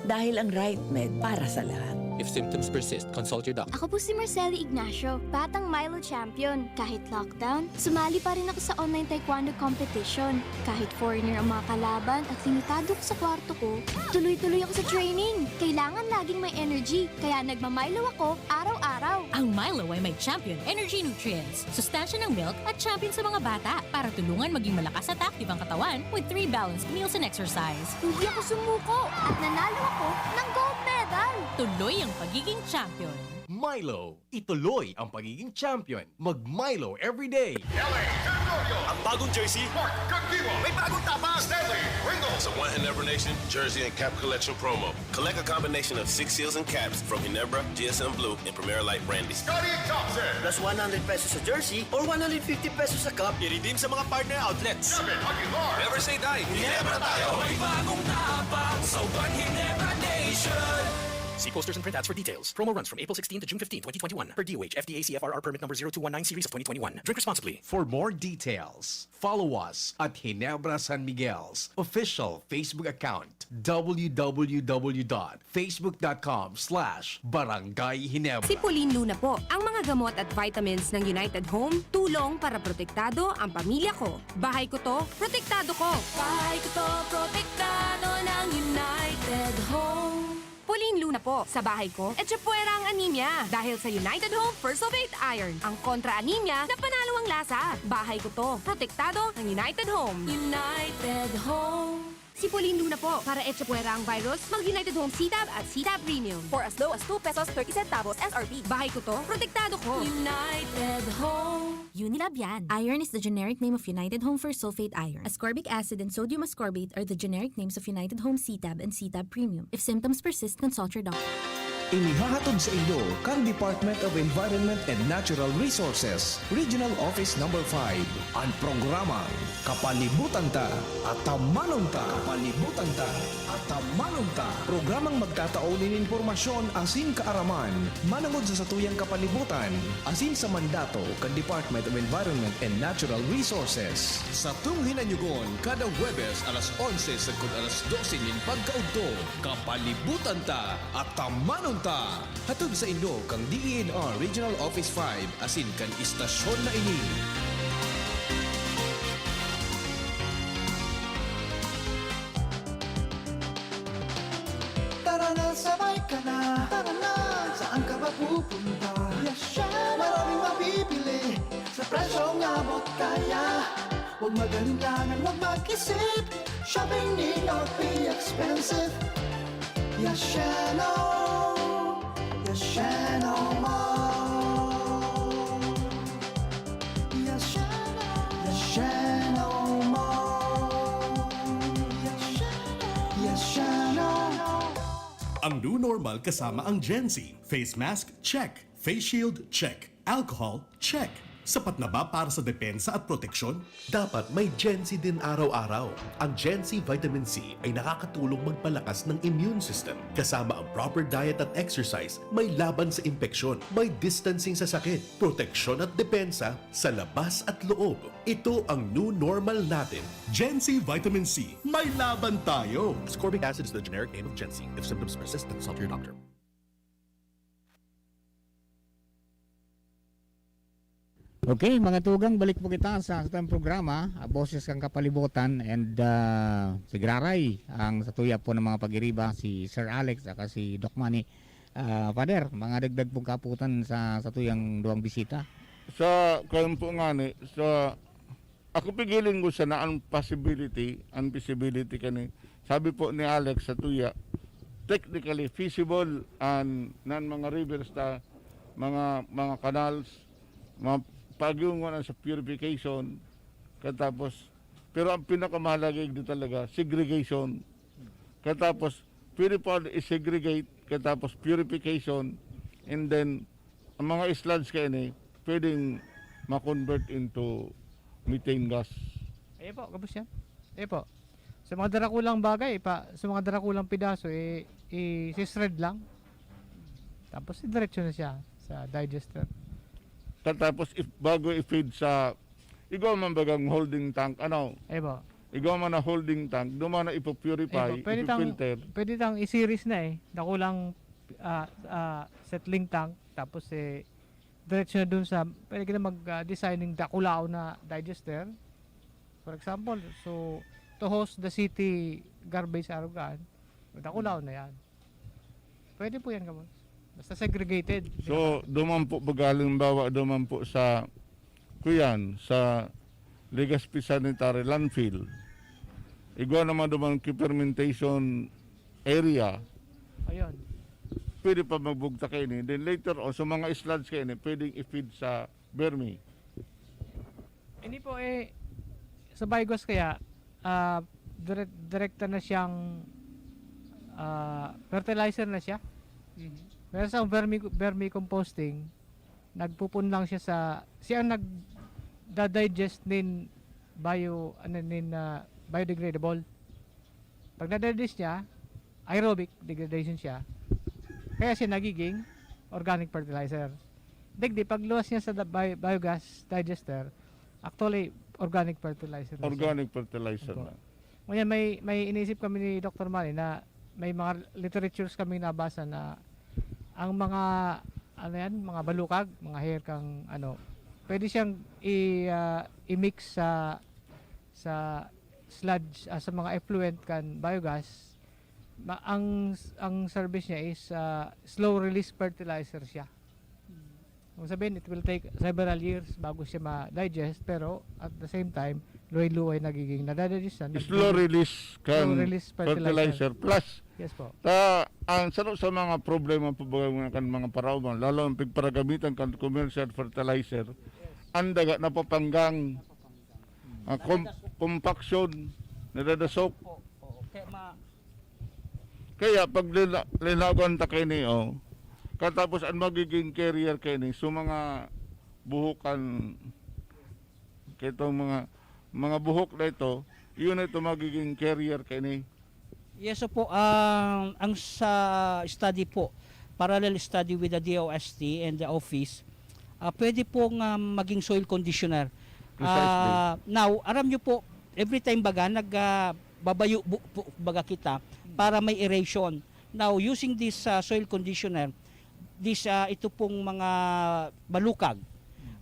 Dahil ang RightMed para sa lahat. If symptoms persist, consult your doctor. Ako po si Marceli Ignacio, batang Milo champion. Kahit lockdown, sumali pa rin ako sa online taekwondo competition. Kahit foreigner ang mga kalaban at limitado ko sa kwarto ko, tuloy-tuloy ako sa training. Kailangan laging may energy, kaya nagmamilo ako araw-araw. Ang Milo ay may champion energy nutrients, sustansya ng milk at champion sa mga bata para tulungan maging malakas at active ang katawan with three balanced meals and exercise. Hindi ako sumuko at nanalo ako ng gold medal. Tuloy ang pagiging champion. Milo, ituloy ang pagiging champion. Mag Milo everyday. Ang bagong jersey, Mark Kagdiwa. May bagong tapang, Stanley Ringo. Sa One Ginebra Nation Jersey and Cap Collection Promo. Collect a combination of six seals and caps from Ginebra, G S M Blue, and Premier Light Brandy. Scottie Thompson. Plus one hundred pesos sa jersey or one hundred fifty pesos sa cap. I-redeem sa mga partner outlets. Kevin Aguilar. Never say die. Ginebra tayo. May bagong tapang sa One Ginebra Nation. See posters and printouts for details. Promo runs from April sixteen to June fifteen, twenty twenty-one. Per D O H F D A C F R R Permit Number zero two one nine Series of twenty twenty-one. Drink responsibly. For more details, follow us at Ginebra San Miguel's official Facebook account, w w w dot facebook dot com slash barangay ginebra. Si Pauline Luna po. Ang mga gamot at vitamins ng United Home, tulong para protektado ang pamilya ko. Bahay ko to, protektado ko. Bahay ko to, protektado ng United Home. Pauline Luna po, sa bahay ko, etsa puwera ang anemia dahil sa United Home Fersulfate Iron. Ang kontra-anemia na panalo ang lasa. Bahay ko to, protektado ng United Home. United Home. Si Pauline Luna po, para etsa puwera ang virus, mag United Home C-Tab at C-Tab Premium. For as low as two pesos thirty centavos S R P. Bahay ko to, protektado ko. United Home. Unilab yan. Iron is the generic name of United Home Fersulfate Iron. Ascorbic acid and sodium ascorbate are the generic names of United Home C-Tab and C-Tab Premium. If symptoms persist, consult your doctor. Inihahatod sa inyo kan Department of Environment and Natural Resources, Regional Office Number five, an programang Kapalibutan Ta, Atamanon Ta. Kapalibutan Ta, Atamanon Ta. Programang magtatao nin impormasyon asin kaaraman manongod sa satuyang kapalibutan asin sa mandato kan Department of Environment and Natural Resources. Satong hinanyugon kada Huwebes alas onse sagkod alas dose nin pagkaudto. Kapalibutan Ta, Atamanon Ta. Hatod sa inyo kan D E N R Regional Office five asin kan istasyon na ini. Tara na, sabay ka na. Tara na, saan ka ba pupunta? Yashano. Maraming mabibili sa presyong abot kaya. Huwag mag-alinlangan, huwag mag-isip. Shopping need not be expensive. Yashano, Yashano Mall. Yashano, Yashano Mall. Yashano, Yashano. Ang new normal kasama ang Gen Z. Face mask, check. Face shield, check. Alcohol, check. Sapat na ba para sa depensa at proteksyon? Dapat may Gen C din araw-araw. Ang Gen C Vitamin C ay nakakatulong magpalakas ng immune system, kasama ang proper diet at exercise, may laban sa impeksyon, may distancing sa sakit, proteksyon at depensa sa labas at loob. Ito ang new normal natin. Gen C Vitamin C, may laban tayo! Ascorbic acid is the generic name of Gen C. If symptoms persist, consult your doctor. Okay, mga tugang, balik po kita sa atong programa, ah, Boses kan Kapalibutan, and ah, si Graray, ang satuya po ng mga pagiriba, si Sir Alex, saka si Doc Manny. Ah, Father, mga dagdag pong kaputan sa satuyang duwang bisita. Sa kayan po nga ni, sa ako pigiling ko sana ang possibility, ang feasibility kani. Sabi po ni Alex sa tuya, technically feasible an nan mga rivers ta, mga mga canals, mga pag-iunguan sa purification, katapos, pero ang pinakamahalaga igdi talaga, segregation. Katapos, pwede pa i-segregate, katapos purification, and then, ang mga sludge kaini, pwedeng ma-convert into methane gas. Ayan po, gabos yan. Ayan po. Sa mga darakulang bagay, pa, sa mga darakulang pidaso, eh, i-shred lang. Tapos, diretso na siya sa digester. Katapos, if, bago i-feed sa, igwa man bagang holding tank, ano? Ayan po. Igwa man na holding tank, duman na ipo-purify, Ayan po. Pwede tang, ipo-filter. Pwede tang i-series na eh. Dakulang ah, ah, settling tank. Tapos, eh, diretso na dun sa, pwede ka na mag-design ng dakulaon na digester. For example, so, to host the city garbage arugan, dakulaon na yan. Pwede po yan, gabos. Basta segregated. So, duman po, pag halimbawa, duman po sa, kuyan, sa Legazpi Sanitary Landfill, igwa naman duman ki fermentation area, Ayun. pwede pa magbugtak kaini. Then later on, sa mga sludge kaini, pwedeng i-feed sa vermi. Hindi po eh, sa biogas kaya, ah, dire- direkta na siyang ah, fertilizer na siya. Pero sa vermi, vermicomposting, nagpupun lang siya sa, siya ang nagda-digest nin bio, ano, nin ah, biodegradable. Pag na-digest niya, aerobic degradation siya. Kaya siya nagiging organic fertilizer. Digdi, pagluwas niya sa da- bio- biogas digester, actually, organic fertilizer na siya. Organic fertilizer Opo. na. Ngunyan, may, may iniisip kami ni Doctor Manny na may mga literatures kami nabasa na ang mga, ano yan, mga balukag, mga hair kang, ano, pwede siyang i, ah, i-mix sa, sa sludge, ah, sa mga effluent kan biogas. Ma, ang, ang service niya is ah, slow release fertilizer siya. Kung sabihin, it will take several years bago siya ma-digest, pero at the same time, luway-luway nagiging nadadigest na. Slow release kan Slow release fertilizer. Fertilizer. Plus, Yes po. ta, ang saro sa mga problema po baga kan mga parauban, lalo ang pagparagamitan kan commercial fertilizer, ang daga napapanggang, ah, com- compaction, nadadasok. Po, oo. Kaya ma- Kaya pag lina- linawan ta kaini, oh, katapos ang magiging carrier kaini, so mga buhukan, kitong mga mga buhok na ito, yun ito magiging carrier kaini. Yes po, ang ang sa study po, parallel study with the D O S T and the office, ah, pwede pong ah, maging soil conditioner. Precisely. Ah, now, aram nyo po, every time baga, nag ah, babayo bu- bu- baga kita para may aeration. Now, using this ah, soil conditioner, this ah, ito pong mga balukag,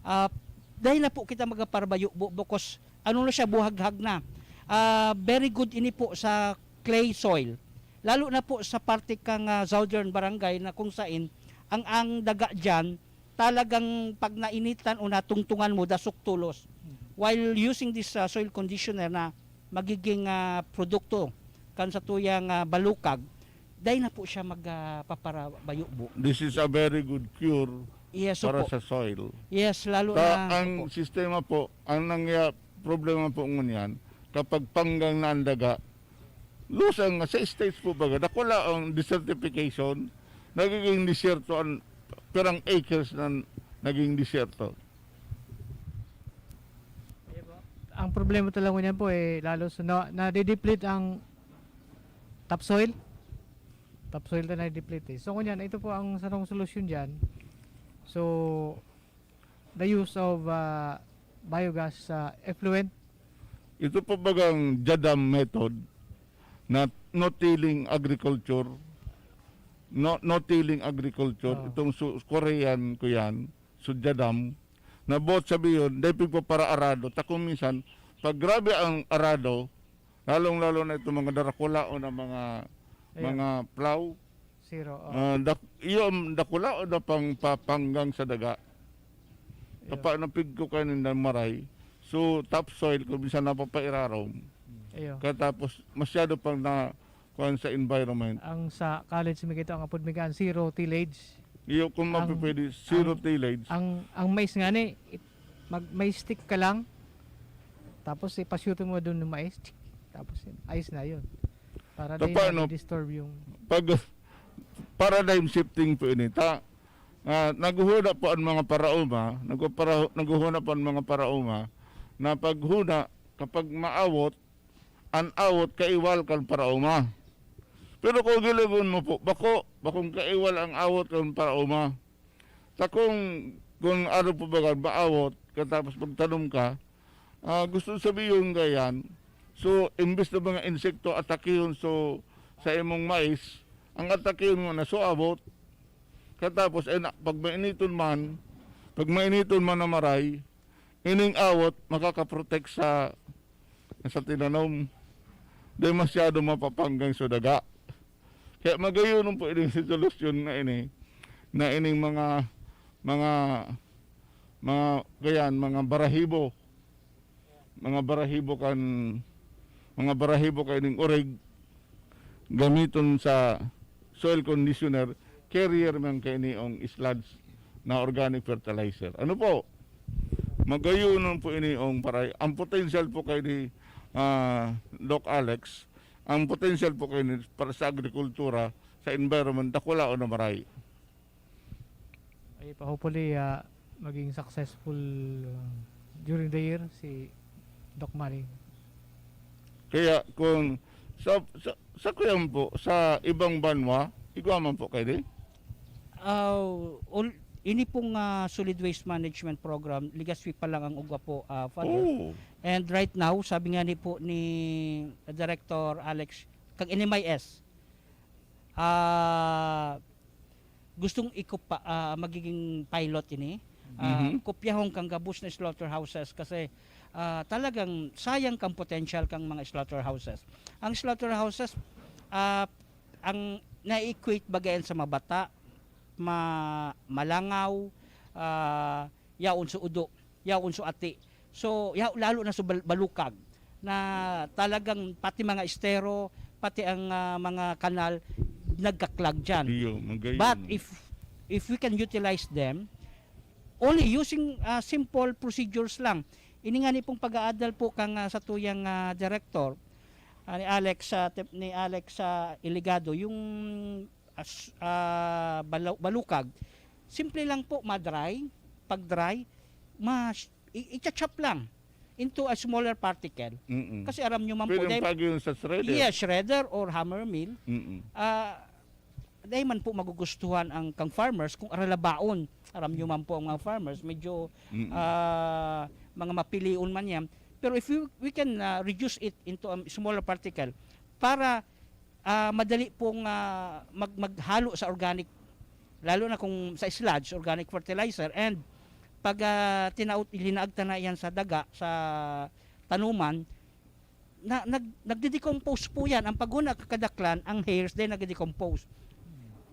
ah, dahil na po kita magparabayo bu- because ano na siya, buhaghag na. Ah, very good ini po sa clay soil. Lalo na po sa parte kang ah, southern barangay na kung sain ang ang daga diyan talagang pag nainitan o natungtungan mo, dasok tolos. While using this ah, soil conditioner na magiging ah, produkto kan sa tuyang ah, balukag, dahil na po siya magpaparabayo bu. This is a very good cure Yes para po. Sa soil. Yes, lalo Ta, na ang opo. Sistema po, ang nangya problema po ngunyan, kapag panggang na ang daga, lusang nga sa states po baga, dakula ang desertification, nagiging disyerto ang pirang acres na naging disyerto. ang problema talaga niyan po, eh, lalo sa na, nade-deplete ang topsoil. Topsoil na nade-deplete, eh. So, ngunyan, ito po ang sarong solusyon diyan. So, the use of, ah, biogas, ah, effluent. Ito po bagang JADAM method na no-tilling agriculture, no, no-tilling agriculture, Oo. itong su-, Korean ko yan, so JADAM, na both sabi yun, dahil pigpaparaarado, ta kung minsan, pag grabe ang arado, lalong-lalo na itong mga darakulaon na mga, Ayan. mga plow, Zero, oh. ah, dak-, iyo ang dakulaon na pang, papanggang sa daga. Iyo. Kapa napig ko kayo ng maray. So, topsoil, kung minsan napapairarom. Iyo. Katapos, masyado pang na, kuwan sa environment. Ang sa college, may kita ang apod mi kan zero tillage. Iyo, kung Ang, mapipwede, zero ang, tillage. ang, ang mais nga ni, it-, mag, may stick ka lang, tapos ipasyuto mo doon ng mais, tsk, tapos yun, ayos na yun. Para So, di paano? na disturb yung Pag, paradigm shifting po ini. Ta, ah, naghuhuna po ang mga paraoma, nagpapara-, naghuhuna po ang mga paraoma na paghuna, kapag maawot, an awot kaiwal kan paraoma. Pero kung giligon mo po, bako, bakong kaiwal ang awot kan paraoma. Ta kung, kung ano po baga, maawot, katapos magtanom ka, ah, gusto sabihin ka yan. So, imbes na mga insekto atakihon so, sa imong mais, ang atakihon mo na so awot. Katapos, eh, na, pag mainiton man, pag mainiton man na maray, ining awot makakaprotect sa, sa tinanom. Di masyado mapapanggang sa daga. Kaya magayon po ining solusyon na ini, na ining mga, mga, mga, kayan, mga barahibo, mga barahibo kan, mga barahibo kan ining orig, gamiton sa soil conditioner, carrier man kaini ang sludge na organic fertilizer. Ano po? Magayon po ini ang paray. Ang potential po kay ni, ah, Doc Alex, ang potential po kay ni para sa agrikultura, sa environment, dakula o na maray. Ay, pa, hopefully, ah, maging successful, ah, during the year si Doc Manny. Kaya kung sa, sa, sa kuyan po, sa ibang banwa, igwa man po kayo di? Ah, ol-, ini pong, ah, solid waste management program, Legazpi pa lang ang ugwa po, ah, Father. Oh. And right now, sabi nga ni po ni Director Alex, kag N M I S, ah, gustong ikupa-, ah, magiging pilot ini. Ah, Mhm. kopyahon kang gabos na slaughterhouses kasi, ah, talagang sayang kang potential kang mga slaughterhouses. Ang slaughterhouses, ah, ang na-equate baga yan sa mabata, ma-, malangaw, ah, yaon sa udo, yaon sa ati. So, ya-, lalo na sa bal-, balukag na talagang pati mga estero, pati ang, ah, mga kanal nagkaklag diyan. Iyo, magayon. But if, if we can utilize them, only using, ah, simple procedures lang. Ini nga ni pong pag-aadal po kang, ah, satuyang, ah, direktor, ah, ni Alex, ah, Tep-, ni Alex, ah, Iligado, yung as-, ah, balaw-, balukag, simple lang po, ma-dry. Pag dry, ma-, i-, i-chop lang into a smaller particle. Mm-mm. Kasi aram nyo man po, Pwedeng dahil pag yun sa shredder. Yeah, shredder or hammer mill. Mm-mm. Ah, dahil man po magugustuhan ang kang farmers kung aralabaon. Aram nyo man po ang mga farmers, medyo, Mm-mm. ah, mga mapilion man yan. Pero if we, we can, ah, reduce it into a smaller particle para, ah, madali pong, ah, mag-, maghalo sa organic, lalo na kung sa sludge, organic fertilizer, and pag, ah, tinaot, linaag ta na yan sa daga, sa tanuman, na, nag-, nagde-decompose po yan. Ang paghuna kakadaklan, ang hairs din nagde-decompose.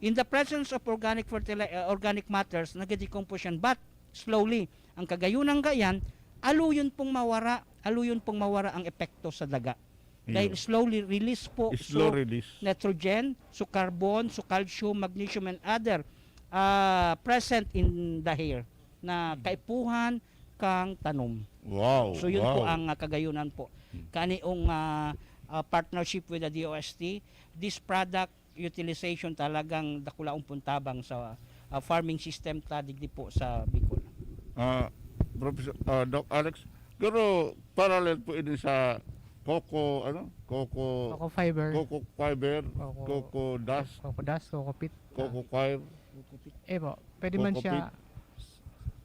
In the presence of organic fertili-, uh, organic matters, nagde-decompose yan, but slowly. Ang kagayunan gayan, aluyon pong mawara, aluyon pong mawara ang epekto sa daga. Dahil Iyo. slowly release po Slow so release. nitrogen, so carbon, so calcium, magnesium, and other, ah, present in the hair na Mhm. kaipuhan kang tanom. Wow, So, yun po wow. ang, ah, kagayunan po. Hmm. Kaniong, ah, ah, partnership with the D O S T, this product utilization talagang dakulaon pong tabang sa, ah, farming system ta digdi po sa Bicol. Ah, Professor, ah, Doc Alex, Pero parallel po ini sa coco, ano? Coco, Coco fiber. Coco fiber, Coco, coco dust, coco dust, coco pit. Coco coir. Eh po, pwede man Coco siya, pit.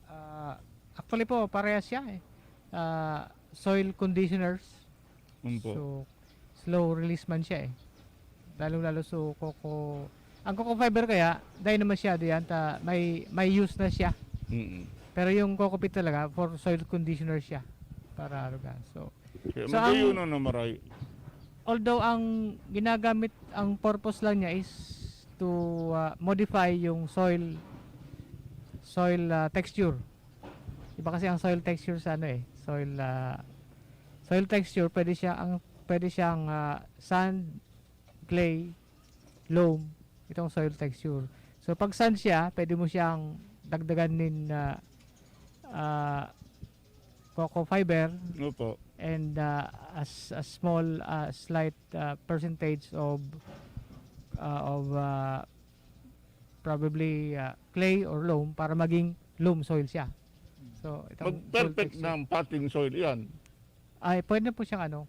Ah, actually po, parehas siya eh. Ah, soil conditioners. Opo. So, slow release man siya eh. Lalong-lalo so coco, ang coco fiber kaya, dahil naman siya diyan, ta, may, may use na siya. Mm. Pero yung coco pit talaga, for soil conditioner siya. Para lugar. So, Kaya so, ang, magayon na maray. Although ang ginagamit, ang purpose lang niya is to, ah, modify yung soil, soil, ah, texture. Iba kasi ang soil texture sa ano eh, soil, ah, soil texture, pwede siya, ang, pwede siyang, ah, sand, clay, loam, itong soil texture. So, pag sand siya, pwede mo siyang dagdagan nin, ah, ah, coco fiber Opo. and, ah, a s-, a small, ah, slight, ah, percentage of, ah, of, ah, probably, ah, clay or loam para maging loam soil siya. So, itong soil Mag-perfect texture. ng potting soil yan. Ay, pwede po siyang ano.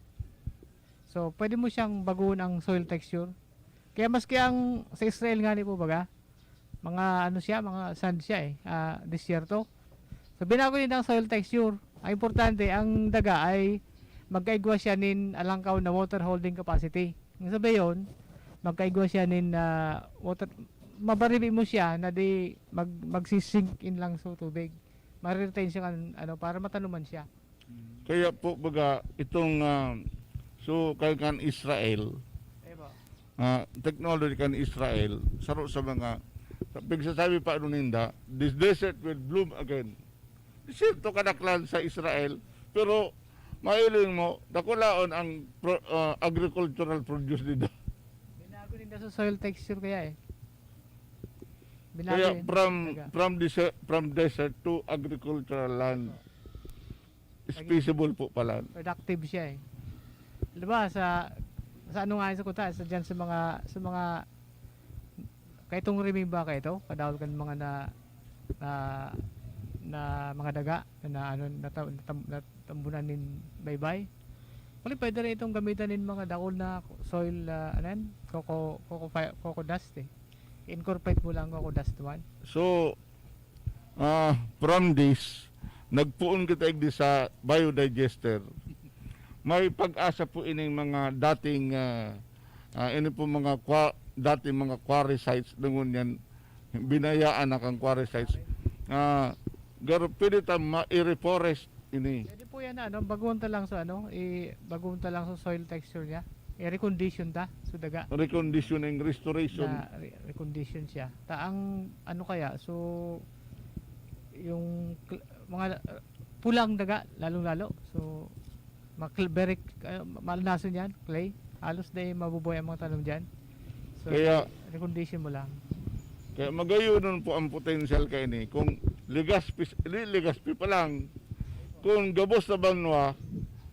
So, pwede mo siyang baguhin ang soil texture. Kaya maski ang sa Israel nga ni po baga, mga ano siya, mga sand siya eh, ah, disyerto. So, binago nila ang soil texture. Ang importante, ang daga ay magkaigwa siya nin alangkaw na water holding capacity. Ang sabi yun, magkaigwa siya nin, ah, water, mabaribi mo siya na di mag, magsisink in lang sa tubig. Mariretain siya kan, ano, para matanuman siya. Kaya po, baga, itong, ah, so, kay kan Israel, Eh, ba? ah, technology kan Israel, saro sa mga, sa pagsasabi pa ano ninda, "This desert will bloom again." Desierto kadaklan sa Israel, pero mailing mo, dakulaon ang pro-, ah, agricultural produce nila. Binago nila sa soil texture kaya eh. Binago Kaya yun. from, Talaga. from desert, from desert to agricultural land. Is Naging feasible po pala. productive siya eh. Di ba, sa, sa ano nga yun sa kuta, sa dyan sa mga, sa mga, kaitong rimimba kaito, kadahol kan mga na, na, na mga daga, na, na ano, natam-, natam-, natambunan nin baybay. Actually, pwede rin itong gamitan nin mga dakul na soil, ah, ano yan, coco, coco fi-, coco dust eh. Incorporate mo lang coco dust naman. So, ah, from this, nagpoon kita igdi sa biodigester. May pag-asa po ining mga dating, ah, ah, ini po mga kwa-, dating mga quarry sites, na ngunyan, binayaan na kang quarry sites. Ah, garo, pwede ta ma-reforest ini. Pwede po yan, ano, baguhan ta lang sa, ano, i-, baguhan ta lang sa soil texture niya. I-recondition ta, so daga. Reconditioning, restoration. Na re-, recondition siya. Ta ang, ano kaya, so, yung cl-, mga, uh, pulang daga, lalong-lalo. So, mga cl-, very, uh, malnason yan, clay. Halos di mabubuhay ang mga tanom dyan. So, Kaya recondition mo lang. Kaya magayonon po ang potential kaini kung Legazpi, li-, Legazpi pa lang. Kung gabos na banwa,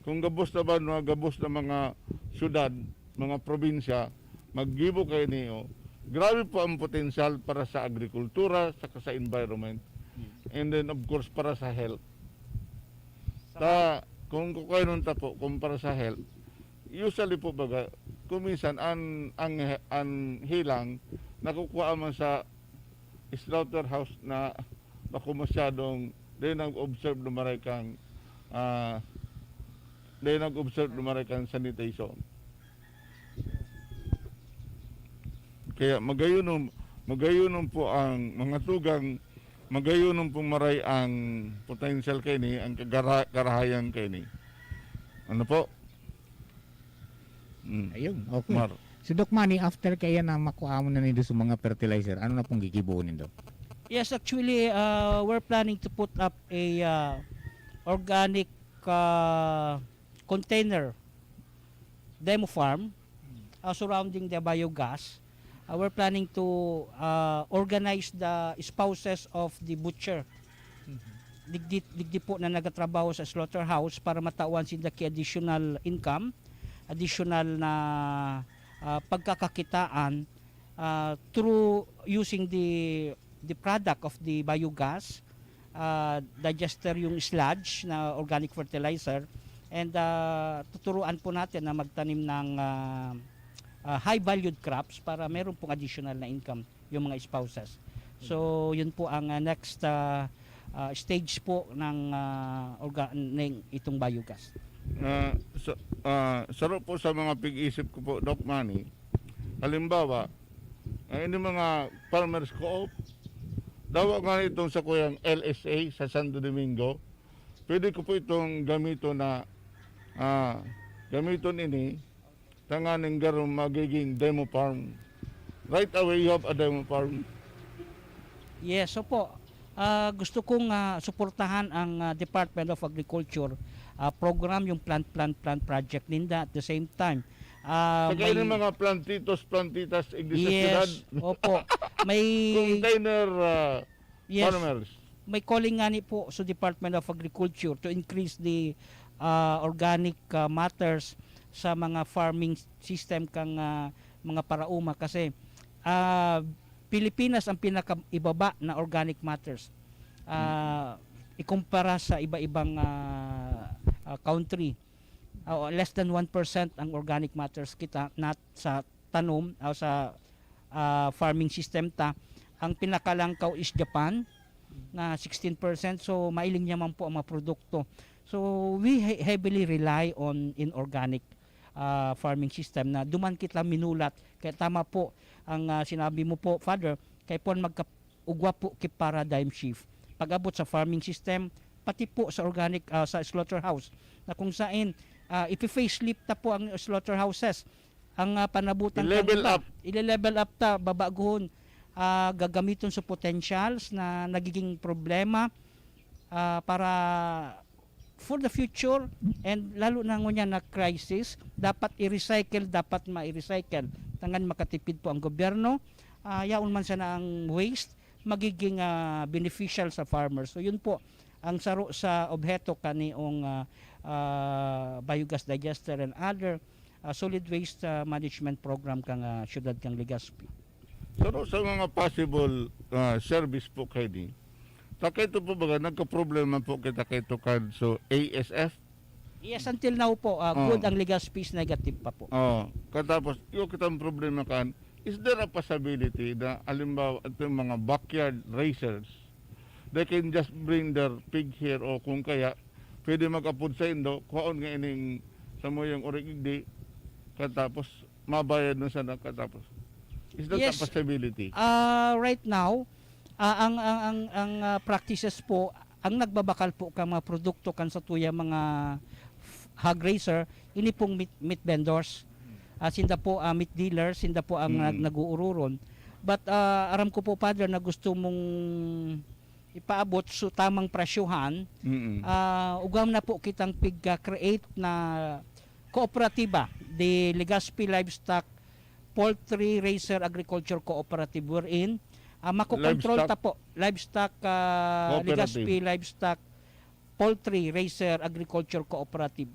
kung gabos na banwa, gabos na mga syudad, mga probinsya, maggibo kaini, oh. Grabe po ang potential para sa agrikultura, saka sa environment. And then, of course, para sa health. Ta, kung kukuhanon ta po, kung para sa health, usually po baga, kung minsan an, ang, an hilang nakukuha man sa slaughterhouse na bako masyadong di nag-observe na maray kang, ah, di nag-observe na maray kang sanitation. Kaya magayonon, magayonon po ang mga tugang, magayonon pong maray ang potential kaini, ang kagara-, karahayan kaini. Ano po? Mm. Ayun, okay. Mar. So, Doc Manny, after kaya na makuha mo na nindo sa mga fertilizer, ano na pong gigibohon nindo? Yes, actually, uh, we're planning to put up a, uh, organic, uh, container demo farm, uh, surrounding the biogas. Uh, we're planning to, uh, organize the spouses of the butcher. Mhm. Digdi, digdi po na nagatrabaho sa slaughterhouse para matawan sinda ki additional income, additional na, uh, pagkakakitaan, uh, through using the, the product of the biogas. ah, digester yung sludge na organic fertilizer, and, ah, tuturuan po natin na magtanim ng, ah, ah, high valued crops para meron pong additional na income yung mga spouses. So, yun po ang, ah, next, ah, ah, stage po ng, ah, orga-, ng itong biogas. Ah, sa, ah, saro po sa mga pig-isip ko po, Doc Manny, halimbawa, ah, ini mga farmers co-op, dawa nga itong sa kuyang L S A sa Santo Domingo, pwede ko po itong gamiton na, ah, gamiton ini, tanganing garo magiging demo farm. Right away, you have a demo farm. Yes, opo. Ah, gusto kong, ah, suportahan ang, ah, Department of Agriculture, ah, program, yung plant, plant, plant project ninda. At the same time, ah, Saka may yung mga plantitos, plantitas, iglesia, yes, syudad. Opo. May Container, ah, Yes. Farmers. May calling ngani po sa Department of Agriculture to increase the, ah, organic, ah, matters sa mga farming system kang, ah, mga paraoma kasi, ah, Pilipinas ang pinakaibaba na organic matters, ah, ikumpara sa iba-ibang, ah, ah, country. Ah, less than one percent ang organic matters kita nat-, sa tanom o sa, ah, farming system ta. Ang pinakalangkaw is Japan na sixteen percent. So, mailing niya man po ang mga produkto. So, we he-, heavily rely on inorganic, ah, farming system na duman kita minulat. Kaya tama po ang, ah, sinabi mo po, Father, kaya po magka-, ugwa po ki paradigm shift. Pag-abot sa farming system, pati po sa organic, ah, sa slaughterhouse, na kung sain, ah, ipi-facelift ta po ang slaughterhouses. Ang, ah, panabutan I-level kaniba, up. Ile-level up ta, babaguhon, ah, gagamiton sa potentials na nagiging problema, ah, para for the future, and lalo na ngunyan na crisis, dapat i-recycle, dapat ma-recycle. Tangan makatipid po ang gobyerno, ah, yaon man sana ang waste, magiging, ah, beneficial sa farmers. So, yun po ang saro sa obheto kaniong, ah, ah, biogas digester and other, ah, solid waste, ah, management program kang, ah, siyudad kang Legazpi. Saro sa mga possible, ah, service po kaini, takay to po baga, nagkaproblema po kita kay Tukan, so A S F? Yes, until now po, ah, Oh. good ang Legazpi is negative pa po. Oh, katapos, yung kitang problema kan, is there a possibility na, halimbawa, itong mga backyard raisers, they can just bring their pig here o kung kaya, pwede mag-apod sa indo, kuhaon nga ining samuyang origigdi, katapos mabayad na sana katapos. Is that Yes. a possibility? Ah, right now, ah, ang, ang, ang, ang, ah, practices po, ang nagbabakal po ka mga produkto kan sa tuya mga f-, hog raiser, ini pong meat, meat vendors. Ah, sinda po, ah, meat dealers, sinda po ang Mm. nag-, nag-uururon. But, ah, aram ko po, Father, na gusto mong ipaabot so tamang presyohan, Mm. ah, ugwa na po kitang pig-create na kooperatiba, the Legazpi Livestock Poultry Raiser Agriculture Cooperative, wherein, ah, makokontrol Livestock ta po, Livestock, ah, Cooperative. Legazpi Livestock Poultry Raiser Agriculture Cooperative.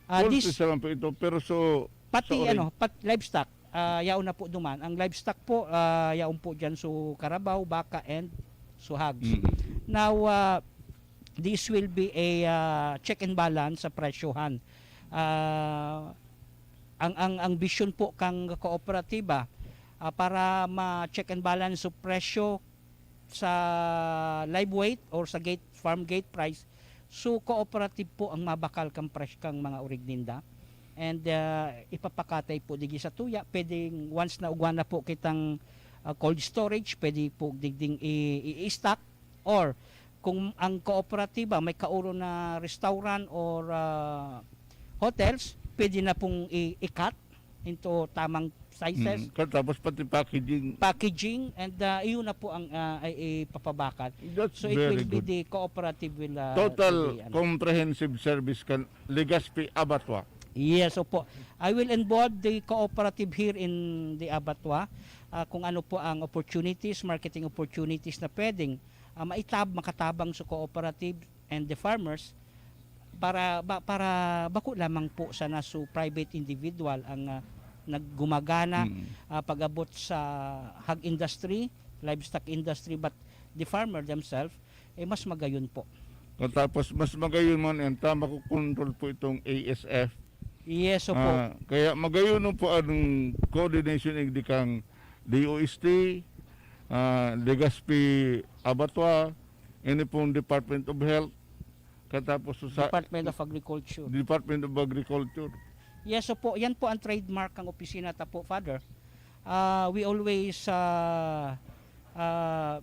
Ah, Poultry this sa lang po ito, pero so, Pati sorry. ano, pat-, livestock, ah, yaon na po duman. Ang livestock po, ah, yaon po diyan so carabao, baka, and so hogs. Mm. Now, ah, this will be a, ah, check and balance sa presyohan. Ah, ang, ang, ang vision po kang kooperatiba, ah, para ma-check and balance so presyo sa live weight or sa gate, farm gate price, so cooperative po ang mabakal kang pres-, kang mga origninda. And, ah, ipapakatay po digi sa tuya. Pwedeng once na ugwa na po kitang, ah, cold storage, pwede po digding i-, i-stock. Or kung ang kooperatiba may kauro na restaurant or, ah, hotels, pwede na pong i-, i-cut into tamang sizes. Mm. Katapos pati packaging. Packaging, and, ah, iyon na po ang, ah, ay ipapabakal. That's So, it very will be good. The cooperative will, ah, Total will be, ano. Comprehensive service kan Legazpi Abattoir. Yes, opo. I will involve the cooperative here in the abattoir, ah, kung ano po ang opportunities, marketing opportunities na pwedeng, ah, maitab-, makatabang sa cooperative and the farmers para ba, para bako lamang po sana so private individual ang, ah, naggumagana, Mm. ah, pag-abot sa hog industry, livestock industry, but the farmer themselves, eh, mas magayon po. Tapos mas magayon man yan, tama ko control po itong A S F. Yes, opo. Ah, kaya magayon po ang coordination igdi kang D O S T, ah, Legazpi Abattoir, ini pong Department of Health, katapos sa Department of Agriculture. Department of Agriculture. Yes, opo. Yan po ang trademark ng opisina ta po, Father. Ah, we always ah, ah,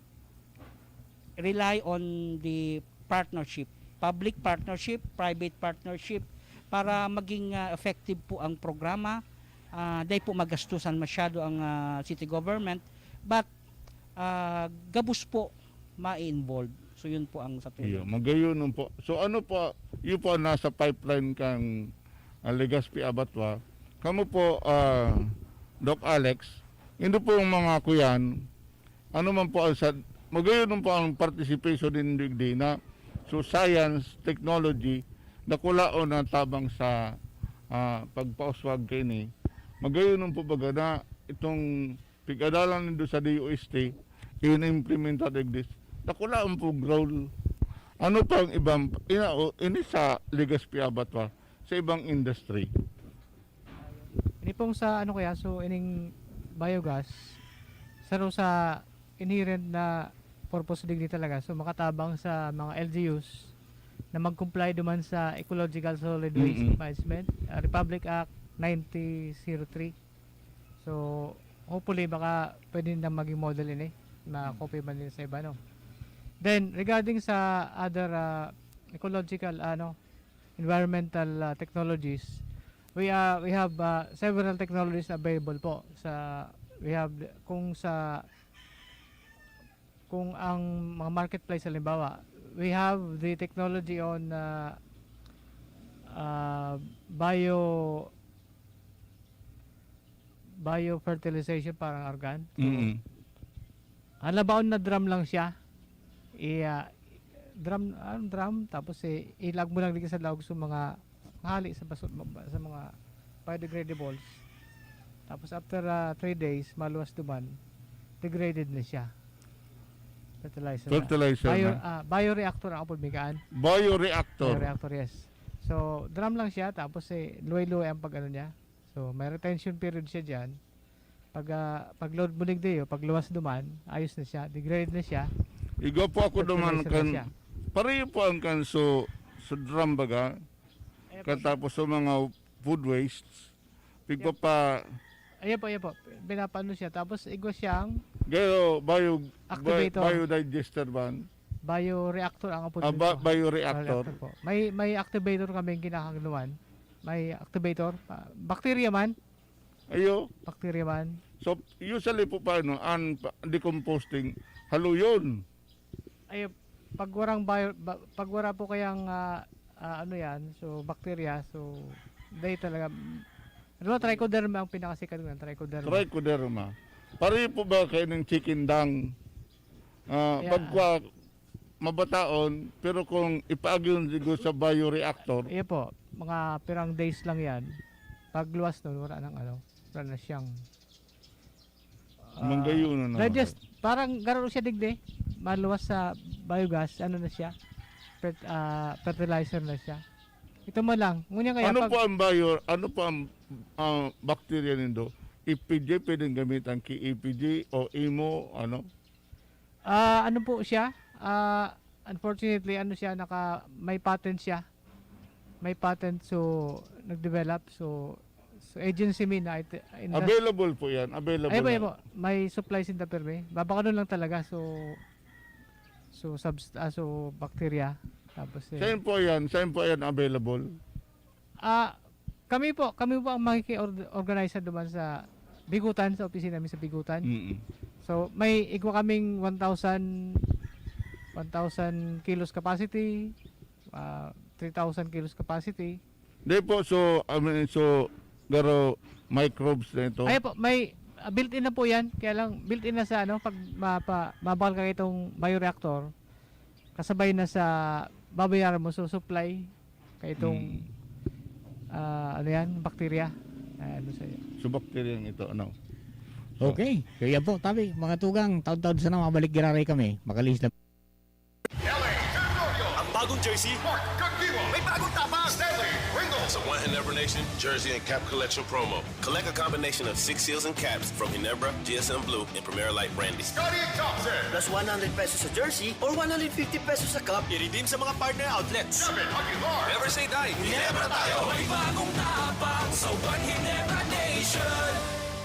rely on the partnership, public partnership, private partnership, para maging ah, effective po ang programa. Ah, dahil po magastusan masyado ang ah, city government, but ah, gabos po ma-involve. So yun po ang sa Iyo, tulong. Magayon po. So ano po, yun po ang nasa pipeline kang ah, Legazpi Abattoir. Kamo po, ah, Doc Alex, hindi po ang mga kuyan, ano man po ang sa, magayon po ang participation din digdi na. So science, technology, dakulaon na tabang sa ah, pagpauswag kaini. Magayon po baga na itong pig-adalan nindo sa D O S T, in-implementa digdi. Dakulaon pong role. Ano pang ibang, ina, o, ini sa Legazpi Abattoir, sa ibang industry. Ini pong sa ano kaya, so ining biogas, saro sa inherent na purpose digdi talaga. So makatabang sa mga L G Us na mag-comply duman sa Ecological Solid Waste Mm-mm. Management, uh, Republic Act ninety zero three. So hopefully baka pwede na maging model ini. Ma-copy man din sa iba, no? Then regarding sa other uh, ecological, ano, environmental uh, technologies, we uh, we have uh, several technologies available po sa, we have, kung sa, kung ang mga marketplace, halimbawa, we have the technology on uh, uh, bio biofertilization, parang organ. So, Mm. Halabaon na drum lang siya. I, ah, drum, ah, drum, tapos eh, ilag mo lang dito sa laog sa mga hali sa baso, sa mga biodegradables. Tapos after ah, three days, maluwas duman, degraded na siya. Fertilizer. na. Fertilizer Bio, na. ah, bioreactor ang apod may kaan. Bioreactor. Bioreactor, yes. So, drum lang siya, tapos eh, luway-luway ang pag-ano niya. So, may retention period siya dyan. Pag, ah, pag load mo digdi, o pag luwas duman, ayos na siya, degrade na siya. Igwa po ako duman Fertilizer na kan, siya. Pareho po ang kan so, so drum baga, Ayan po. Katapos sa mga food wastes, pigpapa, Ayan po, ayan po. Pinapaano siya. Tapos igwa siyang gayo, bio, Activator. Biodigester ban. Bioreactor ang apod Ah, ba, nito. Bioreactor. Bioreactor po. May, may activator kaming kinakagluan. May activator. Ah, bacteria man. Ayo. Bacteria man. So, usually po paano, ang pa- decomposing, haluyon. Ay, pag warang bio, ba- pag wara po kayang ah, ah, ano yan, so bacteria, so dahil talaga, mm, ano ba, trichoderma ang pinakasikat ng trichoderma. Trichoderma. Pareho po ba kayo ng chicken dung? Ah, Yeah. Pagka mabataon, pero kung ipaagi yun siguro sa bioreactor, Iya po, mga pirang days lang yan. Pag luwas nun, wala nang ano, wala na siyang ah, Manggayon na naman. Digest, parang garo siya digdi. Maluwas sa biogas, ano na siya? Fer- ah, fertilizer na siya. Ito man lang. Ngunyan kaya Ano pag- po ang bio, ano po ang ah, bacteria nindo? E P G, pwedeng gamitan ki E P G o imo, ano? Ah, ano po siya? Ah, unfortunately, ano siya, naka, may patent siya. May patent, so nag-develop, so, so agency mi na it- indus- Available po yan. Available Ay, may, na. po, may supply sinda permi. Babakanon lang talaga, so, so, subst- ah, so bacteria. Tapos, eh, Saan po yan? Saan po yan available? Ah, kami po, kami po ang makiki-organize duman sa Bigutan, sa opisina mi sa Bigutan. Mm. So, may igwa kaming one thousand, one thousand kilos capacity, ah, three thousand kilos capacity. Di po, so, I mean, so, garo microbes na ito. Ay po, may ah, built-in na po yan. Kaya lang, built-in na sa ano, pag mapa, mabakal ka itong bioreactor, kasabay na sa babayaran mo, so supply ka itong, Hmm. ah, ano yan, bacteria. Ah, ano sa'yo. So, bacteria ito, ano? Okay. Kaya po, tabi, mga tugang, taon-taon sana mabalik giraray kami. Makalihis na Jersey, Mark Kagdiwa, may bagong tapang, Stanley Ringo. Sa One Ginebra Nation Jersey and Cap Collection Promo. Collect a combination of six seals and caps from Ginebra, G S M Blue, and Premier Light Brandy. Scottie Thompson. Plus one hundred pesos sa jersey or one hundred fifty pesos sa cap. I-redeem sa mga partner outlets. Kevin Aguilar. Never say die. Ginebra tayo. May bagong tapang sa One Ginebra Nation.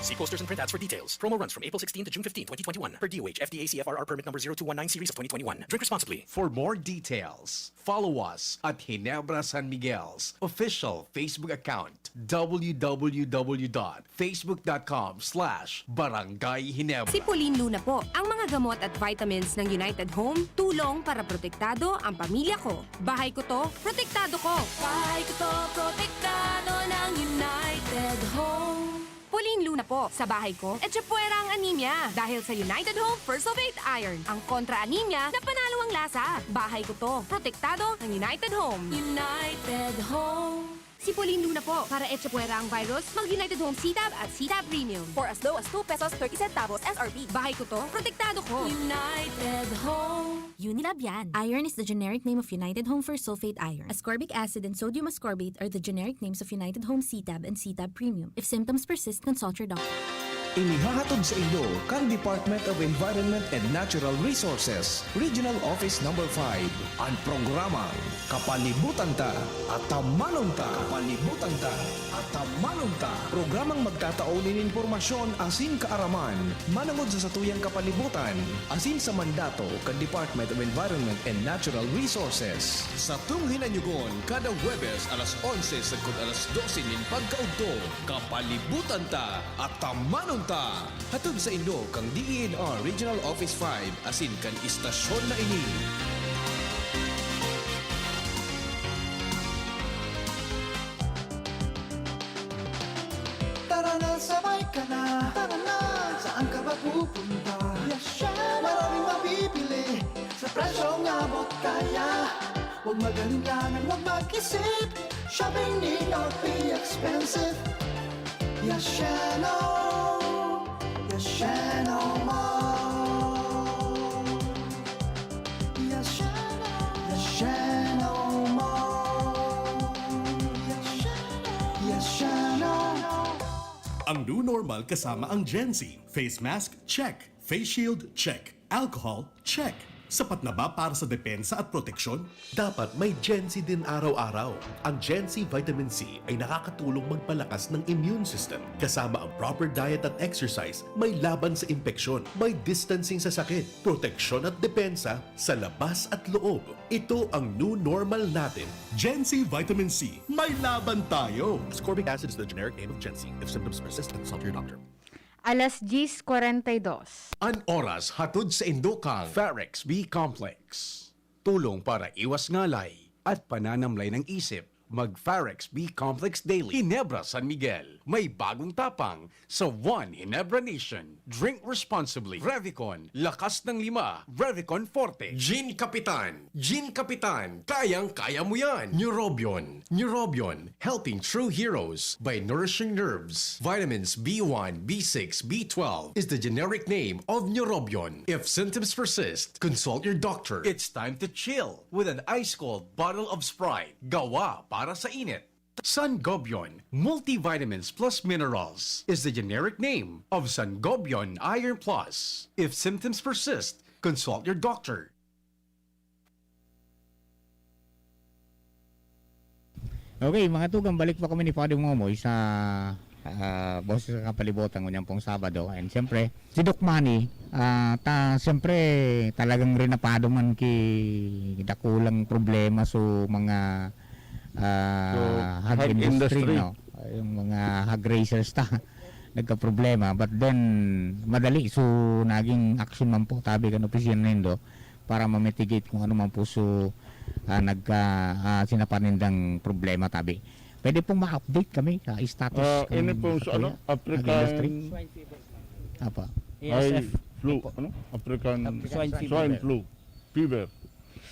See posters and printouts for details. Promo runs from April sixteen to June fifteen, twenty twenty-one. Per D O H, F D A C F R R permit number zero two one nine series of twenty twenty-one. Drink responsibly. For more details, follow us at Ginebra San Miguel's official Facebook account, w w w dot facebook dot com slash barangay ginebra. Si Pauline Luna po. Ang mga gamot at vitamins ng United Home, tulong para protektado ang pamilya ko. Bahay ko to, protektado ko. Bahay ko to, protektado ng United Home. Pauline Luna po, sa bahay ko, etchepuera ang anemia. Dahil sa United Home First of Eight Iron, ang kontra-anemia na panalo ang lasa. Bahay ko to, protektado ng United Home. United Home. Si Pauline Luna po, para etchepuera ang virus, mag United Home C-Tab at C-Tab Premium. For as low as two pesos thirty centavos S R P. Bahay ko to, protektado ko. United Home. Unilab yan. Iron is the generic name of United Home First Sulfate Iron. Ascorbic acid and sodium ascorbate are the generic names of United Home C-Tab and C-Tab Premium. If symptoms persist, consult your doctor. Inihahatod sa inyo kan Department of Environment and Natural Resources, Regional Office Number five, an programang Kapalibutan Ta, Atamanon Ta. Kapalibutan Ta, Atamanon Ta. Programang magtatao nin impormasyon asin kaaraman manongod sa satuyang kapalibutan asin sa mandato kan Department of Environment and Natural Resources. Satong hinanyugon kada Huwebes alas onse sagkod alas dose nin pagkaudto. Kapalibutan Ta, Atamanon Ta. Hatod sa inyo kan D E N R Regional Office five asin kan istasyon na ini. Tara na, sabay ka na. Tara na, saan ka ba pupunta? Yashano. Maraming mabibili sa presyong abot kaya. Huwag mag-alinlangan, huwag mag-isip. Shopping need not be expensive. Yashano, Yashano Mall. Yashano, Yashano Mall. Yashano, Yashano. Ang new normal kasama ang Gen Z. Face mask, check. Face shield, check. Alcohol, check. Sapat na ba para sa depensa at proteksyon? Dapat may Gen Z din araw-araw. Ang Gen Z Vitamin C ay nakakatulong magpalakas ng immune system. Kasama ang proper diet at exercise, may laban sa impeksyon, may distancing sa sakit, proteksyon at depensa sa labas at loob. Ito ang new normal natin. Gen Z Vitamin C, may laban tayo! Ascorbic acid is the generic name of Gen Z. If symptoms persist, consult your doctor. Alas diyes kwarenta y dos. An oras hatod saindo kan Pharex B Complex. Tulong para iwas ngalay at pananamlay ng isip. Mag Pharex B Complex Daily. Ginebra San Miguel. May bagong tapang sa One Ginebra Nation. Drink responsibly. Revicon, lakas ng lima. Revicon Forte. Gin Kapitan. Gin Kapitan. Kayang-kaya mo yan. Neurobion. Neurobion. Helping true heroes by nourishing nerves. Vitamins B one, B six, B twelve is the generic name of Neurobion. If symptoms persist, consult your doctor. It's time to chill with an ice-cold bottle of Sprite. Gawa para sa init. Sangobion Multivitamins Plus Minerals is the generic name of Sangobion Iron Plus. If symptoms persist, consult your doctor. Okay, mga tugang, balik pa kami ni Father Momoy sa, ah, Boses sa Kapalibutan ngunyan pong Sabado. And siyempre, si Doc Manny, ah, ta-, siyempre, talagang rinapado man ki dakulang problema sa mga, ah, So, hog hog industry, industry. No? Yung mga hog raisers ta, nagkaproblema. But then, madali. So, naging action man po, tabi kan opisina nindo, para ma-mitigate kung ano man po so, ah, nagka, ah, sinapan nindang problema, tabi. Pwede pong ma-update kami sa status Ah, kan ini pong sa sa ano, kuya? African Nag-industry? Apa. Ay, A S F. Flu, Opo. Ano? African African Swine Swine fever. Flu. Fever.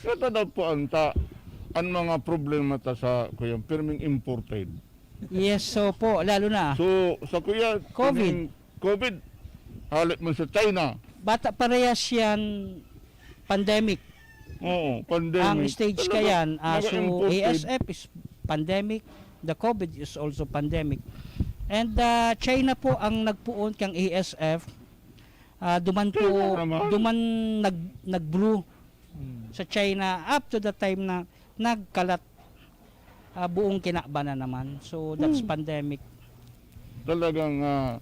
Ito daw po anta, ang mga problema ta sa, kuya, pirming imported. Yes, so po, lalo na. So, sa kuya, COVID. Pirming COVID, halip mo sa China. Bata parehas yan, pandemic. Oo, pandemic. Ang stage ka yan, ah, so A S F is pandemic, the COVID is also pandemic. And, ah, China po ang nagpoon kang A S F. Ah, duman po, China naman. Duman nag-, nag-brew sa China up to the time na nagkalat, ah, buong kinaban na naman. So, that's pandemic. Talagang, ah,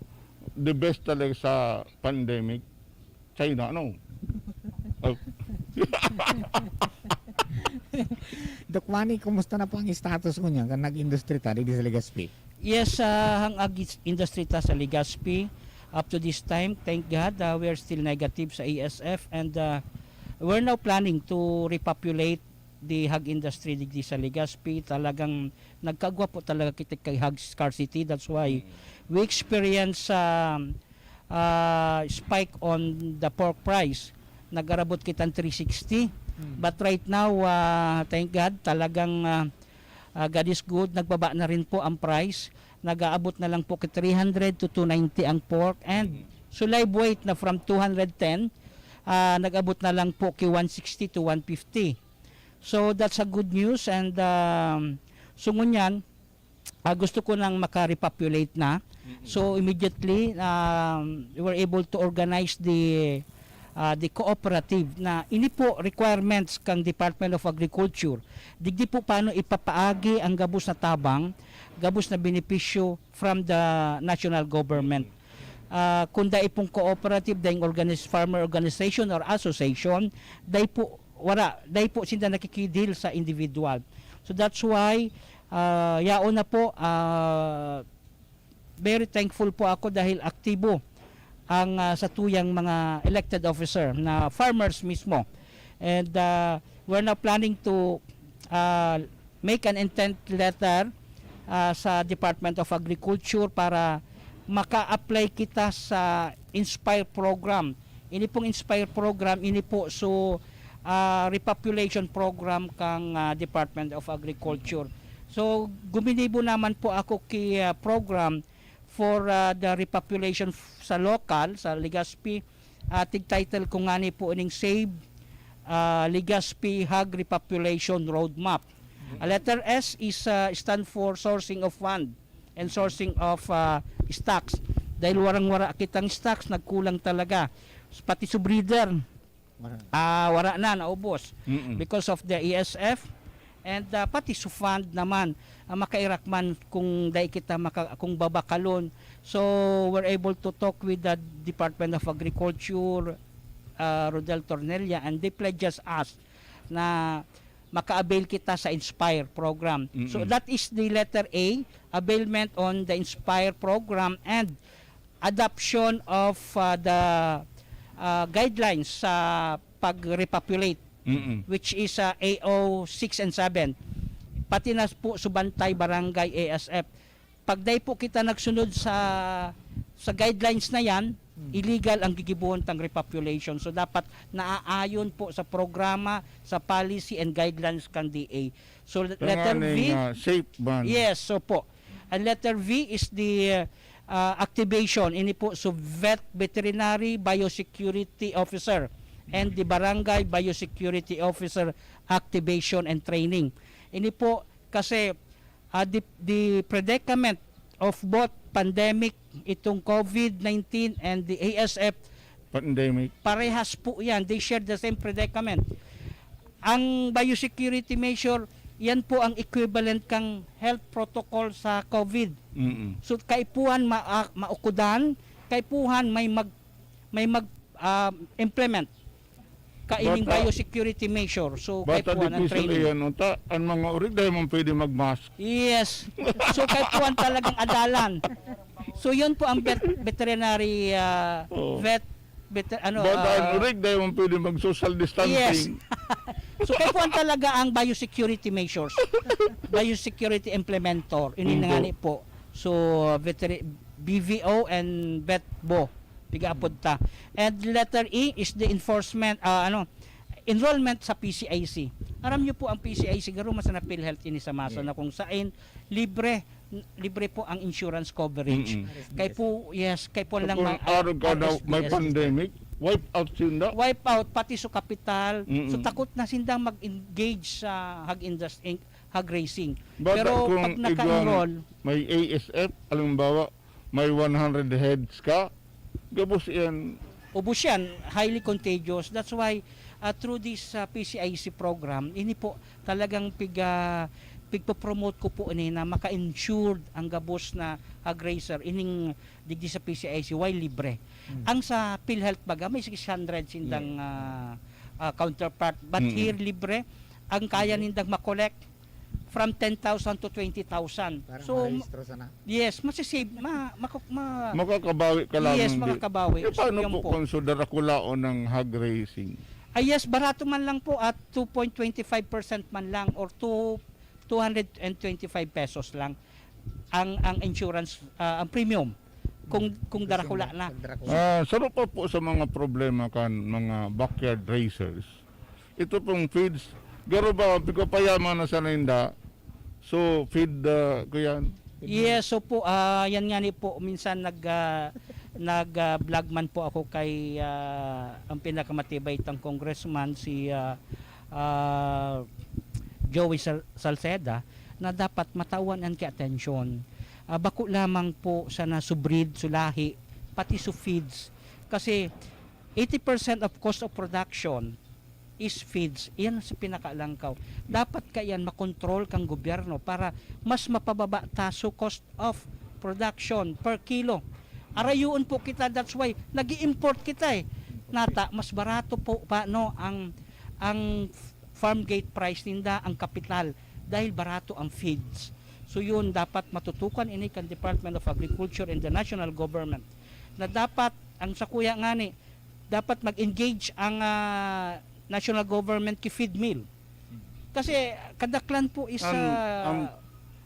the best talaga sa pandemic, China, no? Oh. Doc Manny, kumusta na po ang status ko niya kan nag-industry ta digdi sa Legazpi? Yes, ah, ang ag-, industry ta sa Legazpi, up to this time, thank God, ah, we are still negative sa A S F and, ah, we're now planning to repopulate the hog industry digdi sa Legazpi. Talagang nagkagwa po talaga kita kay hog scarcity. That's why we experience, um, ah, spike on the pork price. Nag-arabot kitang three sixty. But right now, ah, thank God, talagang, ah, ah, God is good. Nagbaba na rin po ang price. Nag-aabot na lang po kay three hundred to two ninety ang pork. And so live weight na from two hundred ten, ah, nag-abot na lang po kay one sixty to one fifty. So that's a good news. And, um, so ngunyan, ah, gusto ko nang makarepopulate na. So immediately, um, we were able to organize the, ah, the cooperative na ini po requirements kang Department of Agriculture. Digdi po paano ipapaagi ang gabos na tabang, gabos na benepisyo from the national government. Ah, kung dai pong cooperative, daing organis-, farmer organization or association, dai po, wala, dai po sinda nakikidil sa individual. So that's why, ah, yaon na po, ah, very thankful po ako dahil aktibo ang, ah, satuyang mga elected officer na farmers mismo. And, ah, we're now planning to, ah, make an intent letter, ah, sa Department of Agriculture para maka-apply kita sa Inspire program. Ini pong Inspire program, ini po so, ah, repopulation program kang, ah, Department of Agriculture. So guminibo naman po ako ki, ah, program for, ah, the repopulation f-, sa local, sa Legazpi. Ah, tig-title ko ngani po ining Save, ah, Legazpi Hog Repopulation Roadmap. Ah, letter S is, ah, stand for sourcing of fund and sourcing of, ah, stocks. Dahil warang-wara kitang stocks, nagkulang talaga. Pati sa breeder, ah, wara na, naubos. Because of the A S F. And, ah, pati sa fund naman, ah, makairak man kung dai kita maka-, kung babakalon. So, we're able to talk with the Department of Agriculture, ah, Rodel Tornella, and they pledges us na maka-avail kita sa Inspire program. So, that is the letter A, availment on the Inspire program and adoption of, ah, the, ah, guidelines sa pag-repopulate, which is, ah, A O six and seven. Pati na po sa Bantay Barangay A S F. Pag dai po kita nagsunod sa, sa guidelines na yan, illegal ang gigibohon tang repopulation. So, dapat naaayon po sa programa, sa policy and guidelines kan D A. So, letter V. Tanganing, ah, safe ban. Yes, so po. And letter V is the, uh, activation. Ini po, so vet, veterinary biosecurity officer and the barangay biosecurity officer activation and training. Ini po kasi, ah, the, the predicament of both pandemic, itong COVID nineteen and the A S F, Pandemic. Parehas po yan. They share the same predicament. Ang biosecurity measure, yan po ang equivalent kang health protocol sa COVID. Mm-mm. So, kaipuhan ma- ah, maukudan, kaipuhan may mag may mag ah, implement kaining Bata- biosecurity measure. So, Bata kaipuhan ang difícil training. Iyan, unta, ang mga urig dahil mong pwede mag-mask. Yes. So, kaipuhan talagang adalan. So, yun po ang vet- veterinary ah, Oo. vet, vet ano Bata ang ah, urig dahil mong pwede mag-social distancing. Yes. So, kaipuhan talaga ang biosecurity measures. Biosecurity implementor. Ini Mm, na nga ni po. So, veteri- B V O and VetBo. Pigaapod ta. And letter E is the enforcement, ah, ano, enrollment sa P C I C. Aram nyo po ang P C I C, garo mas na PhilHealth ini sa masa na kung sain, libre, libre po ang insurance coverage. Mm-mm. Kay po, yes, kay po lang Kung ma- araw ka na R S P may S. pandemic, Wipe out sinda. Wipe out pati su kapital. Mm-mm. So takot na sindang mag-engage sa hog industry, hog raising. Bata Pero kung pag igwang naka-enroll, may A S F, halimbawa, may one hundred heads ka, gabos yan. Ubos yan, highly contagious. That's why uh, through this uh, P C I C program, ini po talagang pig uh, pigpo-promote ko po ini na maka-insured ang gabos na hog raiser ining digdi sa P C I C while libre. Ang sa PhilHealth baga may six hundred sindang uh, uh, counterpart, but Mm. here libre ang kaya nindang ma-collect from ten thousand to twenty thousand. Parang So, marehistro sana. Yes, masisave, ma, ma, ma, Makakabawi ka lang. Yes, Ng di- makakabawi. Eh, paano Yun po, po. Kung so darakulaon ng hog raising? Ah, yes, barato man lang po at two point twenty-five percent man lang or two, two hundred and twenty-five pesos lang ang ang insurance, ah, ang premium kung kung darakula na. Pag darakula. Ah, saro pa po sa mga problema kan mga backyard raisers. Ito pong feeds, garo ba, pigpapayaman na sa ninda? So, feed, ah, ko yan. Yes, so po, ah, yan nga ni po, minsan nag, ah, nag, ah, vlog man po ako kay, ah, ang pinakamatibay tang congressman, si, ah, ah, Joey Sal- Salceda, na dapat matawan an ki-atensyon. Ah, bako lamang po sa nasubrid, sulahi, pati su feeds. Kasi eighty percent of cost of production is feeds. Iyan sa pinakalangkaw. Dapat kaiyan makontrol kang gobyerno para mas mapababa ta su cost of production per kilo. Arayoon po kita, that's why nag-i-import kita eh. Nata, mas barato po pa no ang ang farm gate price ninda, ang kapital, dahil barato ang feeds. So yun, dapat matutukan ini kan Department of Agriculture and the national government na dapat ang sakuya ngani dapat mag-engage ang ah, national government ki feed mill. Kasi kadaklan po is Ang- ah, ang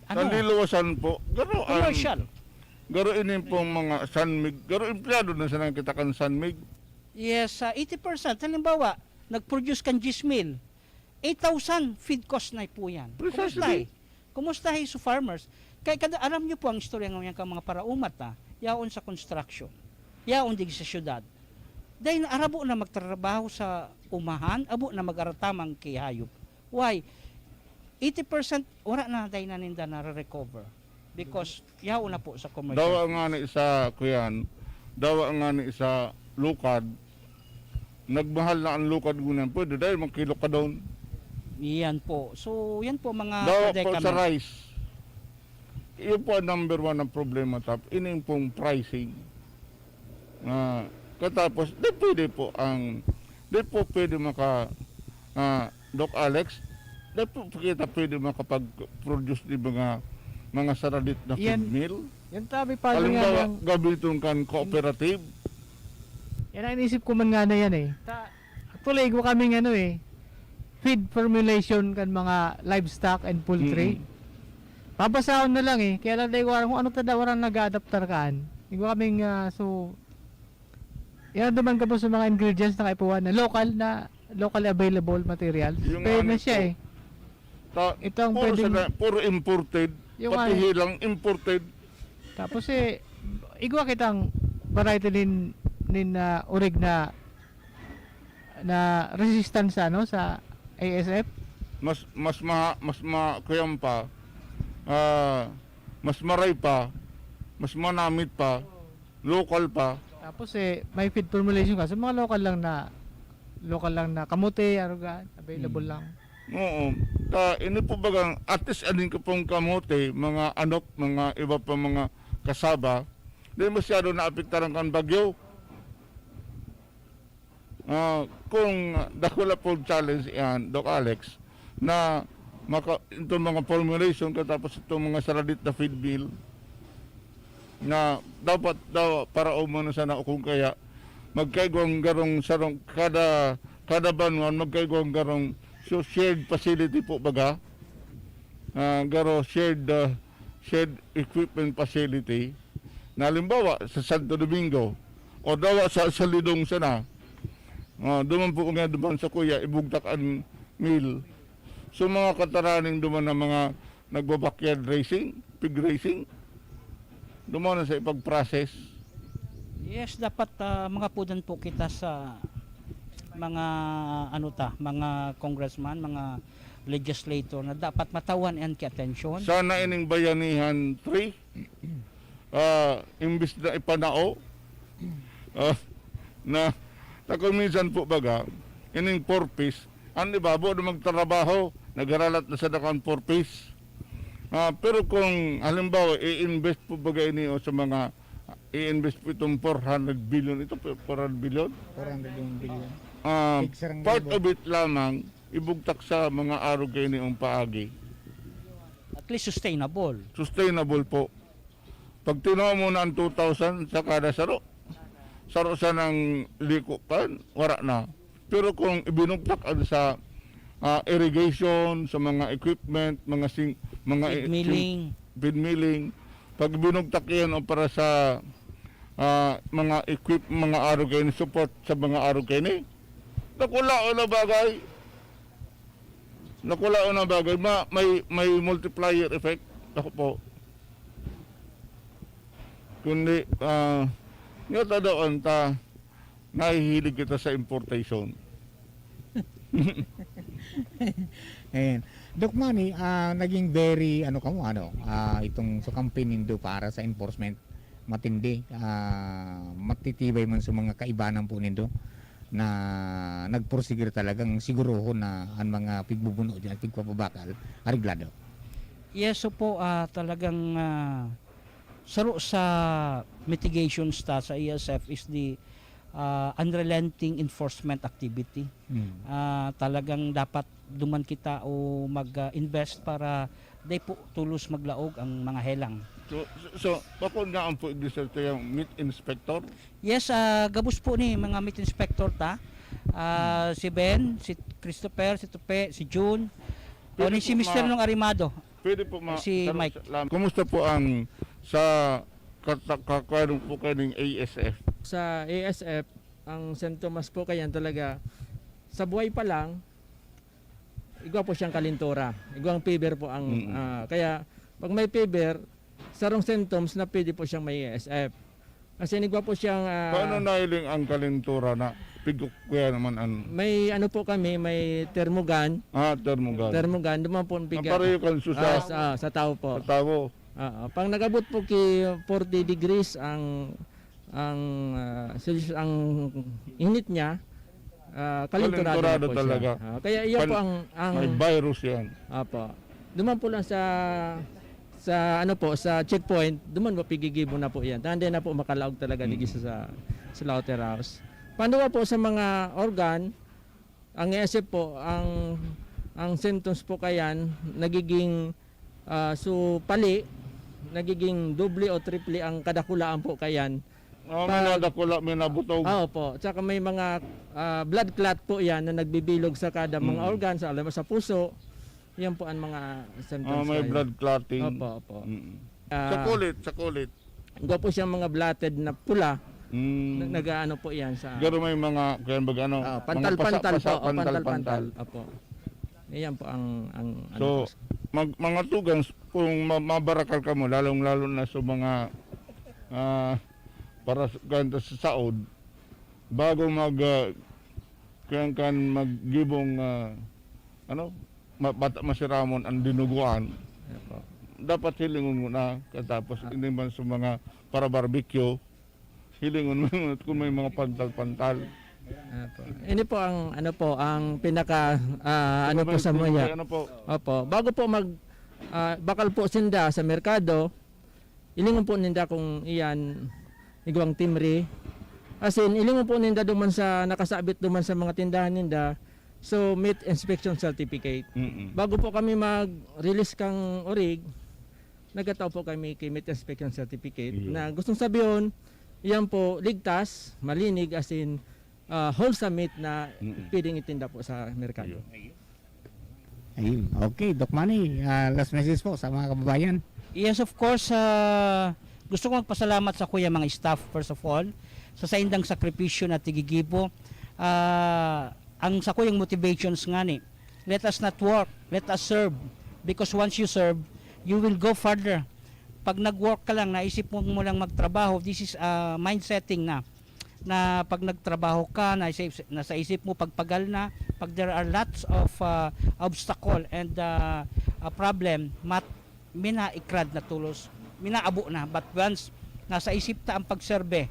ano, Ang liluwasan po, garo ang, commercial. Garo ini pong mga Sanmig, garo empleyado na sa kita kan Sanmig. Yes, sa eighty percent. Halimbawa, nag-produce kan diyes mil, eight thousand feed cost na po yan. Precisely. Kumusta eh? Kumusta eh su farmers? Kaya kada, alam niyo po ang istorya ngayon kan mga paraumat ha. Yaon sa construction. Yaon digdi sa syudad. Dahil na arabo na magtrabaho sa umahan, abo na mag-aratamang kihayop. Why? Eighty percent wala na dahil na ninda na-recover. Because yaon na po sa commercial. Dawa nga ni isa, kuyan, dawa nga ni isa lukad, nagmahal na ang lukad ngunyan, pwede dahil magkilokadon. Yan po. So, yan po mga Dawa po predicament. Sa rice. Yun po ang number one na problema, Tap. Ining pong pricing. Ah, katapos, di pwede po ang, di po pwede maka, ah, Doc Alex, di po kita pwede makapag-produce di mga, mga saradit na Yan. Feed mill. Yan tabi pa nga Halimbawa, ng, gamiton kan cooperative. Yan ang inisip ko man nga na yan eh. Ta, actually, igwa kaming ano eh, feed formulation kan mga livestock and poultry. Mm-mm. Babasahon na lang eh. Kaya lang dahil kung ano tada orang nag-aadaptar kaan. Igwa kaming, ah, so, yan duman ka po sa mga ingredients na kaipuhan na local na, locally available materials. Yung Pwede ano na siya po, eh. Ta, Ito ang puro, pwedeng- sila, puro imported. Yung Pati ano- hilang imported. Tapos eh, igwa kitang variety nin, nin ah, urig na na resistance sa ano sa A S F. Mas, mas ma, mas ma, kuyan pa. Ah, mas maray pa. Mas manamit pa. Local pa. Tapos eh, may feed formulation ka. So mga local lang na local lang na kamote, aruga, available Hmm. lang. Oo. Ta, ini po bagang at least aning ka pong kamote, mga anok, mga iba pa mga kasaba, di masyado naapektaran kan bagyo. Ah, kung dakula po challenge yan, Doc Alex, na maka, itong mga formulation katapos itong mga saradit na feed mill, na dapat daw para umano sana o kung kaya magkaigwang garong sarong kada kada banwan magkaigwang garong so shared facility po baga. Ah, garo shared ah, shared equipment facility na halimbawa sa Santo Domingo o dawa sa Salidong sana. Ah, duman po nga duman sa kuya ibugtak ang mill. So mga kataraning duman na mga nagba-backyard racing, pig racing, duman na sa ipag-process. Yes, dapat, ah, mangapodan po kita sa mga, ano ta, mga congressman, mga legislator na dapat matawan yan ki atensyon. Sana ining Bayanihan three, ah, imbis na ipanao, ah, na, ta kung minsan po baga, ining four Ps, ang iba, boot na magtrabaho, nagharalat na sa dakang four Ps. Ah, pero kung halimbawa, i-invest po baga ini o sa mga, i-invest po itong four hundred billion, ito po, four hundred billion? Four hundred billion. Ah, Big sarang part libo. Of it lamang, ibugtak sa mga arog kaini ang paagi. At least sustainable. Sustainable po. Pag tinuo mo na ang two thousand sa kada saro, saro sa nang liko kan, wala na. Pero kung ibinugtak ang sa, ah, irrigation, sa mga equipment, mga sing-, mga Feed i-, milling. Feed milling, pag binugtak yan o para sa, ah, mga equip-, mga arog kaini, support sa mga arog kaini, dakula na bagay. Dakula na bagay. Ma-, may, may multiplier effect. Ako po. Kundi, ah, nga tadaan ta, nahihilig kita sa importation. Ayan. Doc Manny, ah, naging very, ano kamo, ano, ah, itong sa campaign nindo para sa enforcement, matindi. Ah, matitibay man sa mga kaibanan po nindo na nagpursige talagang sigurohon na ang mga pigbubuno diyan, pigpapabakal, areglado. Yes, so po, ah, talagang, ah, saro sa mitigations ta sa E S F is the, ah, unrelenting enforcement activity. Mm. Ah, talagang dapat duman kita o mag, ah, invest para dai po tulos maglaog ang mga helang. So, so, so, bako na ang po igdesisyon yung meat inspector? Yes, ah, gabos po ni mga meat inspector ta. Ah, si Ben, si Christopher, si Tupe, si June, o Pwede ni si po Mister ma- Nong Arimado. Pwede po ma-, Si tanong Mike. sa lam-, kumusta po ang sa kata-, kakuha po kayo ng A S F? Sa A S F, ang sintomas po kayan talaga, sa buhay pa lang, igwa po siyang kalintura. Igwang fever po ang, Mm-mm. ah, kaya pag may fever, sarong symptoms na pwede po siyang may A S F. Kasi igwa po siyang, ah, Paano nahiling ang kalintura na pigok kaya naman ang may ano po kami, may thermogun. Ah, thermogun. Thermogun, duman po ang Ang piga-, pareho kan susa. Ah, sa, sa tao po. Sa tao. Oo. Pag nag-abot po ki forty degrees ang, ang, ah, Celsius ang init niya, ah, kalinturado na Kalinturado po siya. talaga. Ah, kaya iyan Pan-, po ang, ang may virus yan. Apo. Duman po lang sa, sa ano po, sa checkpoint, duman po pigigibo na po yan. Tanda na po makalaog talaga digdi Mm. sa, sa slaughterhouse. Paano po sa mga organ, ang A S F po, ang, ang symptoms po kayan, nagiging, ah, so pali, nagiging doble o triple ang kadakulaan po kayan. Oh, may Pag nadakula, may nabutog. Ah, opo. Tsaka may mga, ah, blood clot po yan na nagbibilog sa kada mga Mm. organ, sa, alam mo, sa puso. Yan po ang mga symptoms Oh, may kayan. Blood clotting. Opo, opo. Mm. Ah, Sa kulit, sa kulit. Igwa po siyang mga bloated na pula. Mm. Na, nag-aano po yan sa Pero may mga, kaya baga ano, Ah, mga pantal-pantal pasa-pasa, po. Oh, pantal-pantal. Pantal-pantal. Opo. Yan po ang, ang ano So, po. mag-, mga tugang, kung ma-, mabarakal ka mo, lalong-lalo na sa mga, ah, para sa, kan-, sa saod, bago mag, ah, kan, kan maggibong, ah, ano, ma-, bata masiramon ang dinuguan, Opo. dapat hilingon mo na. Katapos, Ah. hindi man sa mga para barbecue, hilingon mo kung may mga pantal-pantal. Opo. Ini po ang, ano po, ang pinaka, ah, ano po May sa mga ano po. Opo. Bago po mag, ah, bakal po sinda sa merkado, ilingon po ninda kung iyan igwang timbre. As in, ilingon po ninda duman sa nakasabit duman sa mga tindahan ninda. So, meat inspection certificate. Mm-mm. Bago po kami mag-release kang orig, nagkatao po kami kay meat inspection certificate Iyo. na gustong sabihon, iyan po ligtas, malinig, as in, ah, wholesome meat na Mm-mm. pwedeng itinda po sa merkado. Iyo. Ayun. Okay, Doc Manny, ah, last message po sa mga kababayan. Yes, of course, ah, gusto ko magpasalamat sa kuya mga staff, first of all, sa saindang sakripisyo na tigigibo. Ah, ang sa kuyang motivations ngani, let us not work, let us serve. Because once you serve, you will go further. Pag nag-work ka lang, naisip mo, mo lang magtrabaho, this is a mind setting na, na pag nagtrabaho ka, nasa, nasa isip mo, pagpagal na, pag there are lots of uh, obstacle and uh, a problem, mat, minaikrad na tulos, minaabo na. But once nasa isip ta ang pagserbe,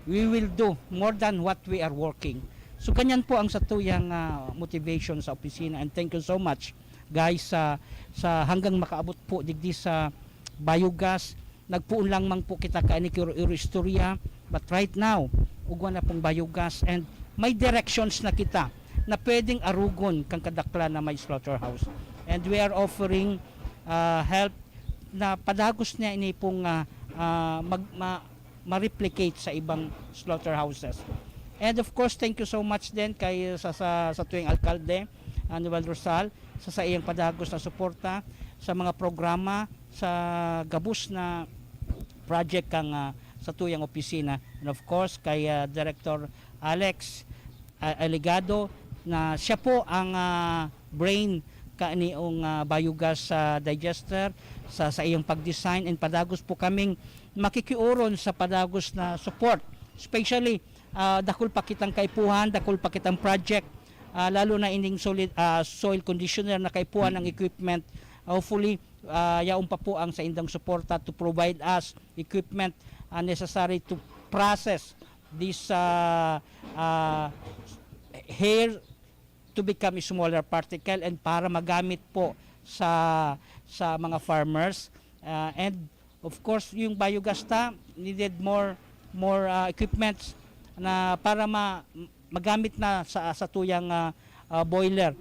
we will do more than what we are working. So, ganyan po ang satuyang uh, motivation sa opisina. And thank you so much, guys, sa, sa hanggang makaabot po digdi sa biogas. Nagpoon lang man po kita kaini ki oro-oro istorya, but right now, ugwa na pong biogas and may directions na kita na pwedeng arugon kan kadaklan na may slaughterhouse. And we are offering uh, help na padagos niya ini pong uh, uh, mag, ma, ma-replicate sa ibang slaughterhouses. And of course, thank you so much din kay sa sa, sa tuwing alkalde, Anuel Rosal, sa sa iyang padagos na suporta sa mga programa sa gabos na project kang uh, sa tuyang opisina. And of course, kay uh, Director Alex uh, Aligado, na siya po ang uh, brain kaniong uh, biogas uh, digester sa sa iyang pag-design, and padagos po kaming makikioron sa padagos na support, especially uh, dakul pa kitang kaipuhan, dakul pa kitang project, uh, lalo na ining solid uh, soil conditioner na kaipuhan ng equipment. Hopefully uh, yaon pa po ang sa indang suporta to provide us equipment uh, necessary to process this uh, uh, hair to become a smaller particle and para magamit po sa sa mga farmers. Uh, and of course, yung biogas ta needed more more uh, equipments na para ma magamit na sa sa tuyang uh, uh, boiler.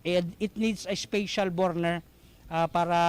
It, it needs a special burner uh, para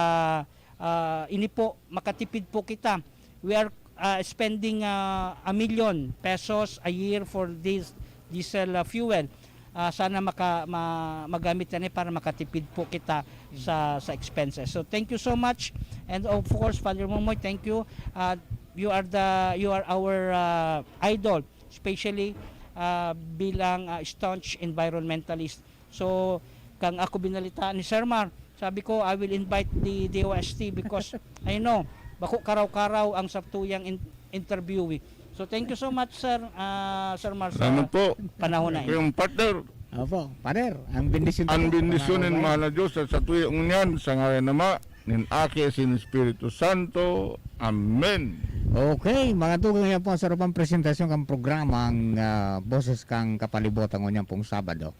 uh, ini po makatipid po kita. We are uh, spending uh, a million pesos a year for this diesel uh, fuel. Uh, sana maka, ma, magamit yan eh para makatipid po kita sa sa expenses. So thank you so much, and of course, Father Momoy, thank you. Uh, you are the you are our uh, idol, especially uh, bilang uh, staunch environmentalist. So kang ako binalita ni Sir Mar, sabi ko, I will invite the D O S T because I know, bako karaw-karaw ang saptuyang in- interviewee. So thank you so much, Sir uh, Sir Mar, sa Salamat po. Panahon na ito. Yung partner. Opo, Father, ang bendisyon Ang bendisyon ng mahal na Diyos at sa tuyang ngunyan, sa ngalan ng Ama, nin Aki, sin Espiritu Santo. Amen. Okay, mga tugang, yan po ang sarapang presentasyon kang programang uh, Boses kang Kapalibutan ngunyan pong Sabado.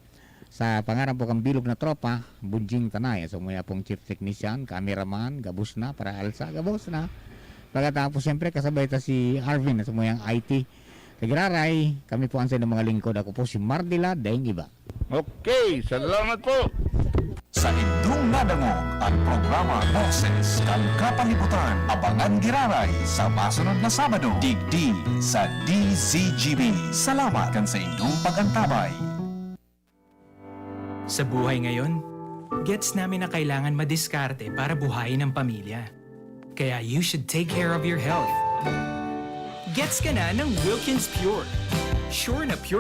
Sa pangaran po kang bilog na tropa, Bunjing Tanay, sa mga pong chief technician, cameraman, gabos na, para alsa, gabos na. Pagkatapos, siyempre, kasabay ta si Arvin, sa mga I T. Nagiraray, kami po ang sa mga lingkod. Ako po si Mardila Deng Iba. Okay, salamat po. Sa indong nadangog ang programa Boses kan Kapalibutan. Abangan giraray sa masunod na Sabado, digdi sa D Z G B. Salamat kan sa indong pag-antabay. Sa buhay ngayon, gets namin na kailangan madiskarte para buhayin ang pamilya. Kaya you should take care of your health. Gets ka na ng Wilkins Pure. Sure na pure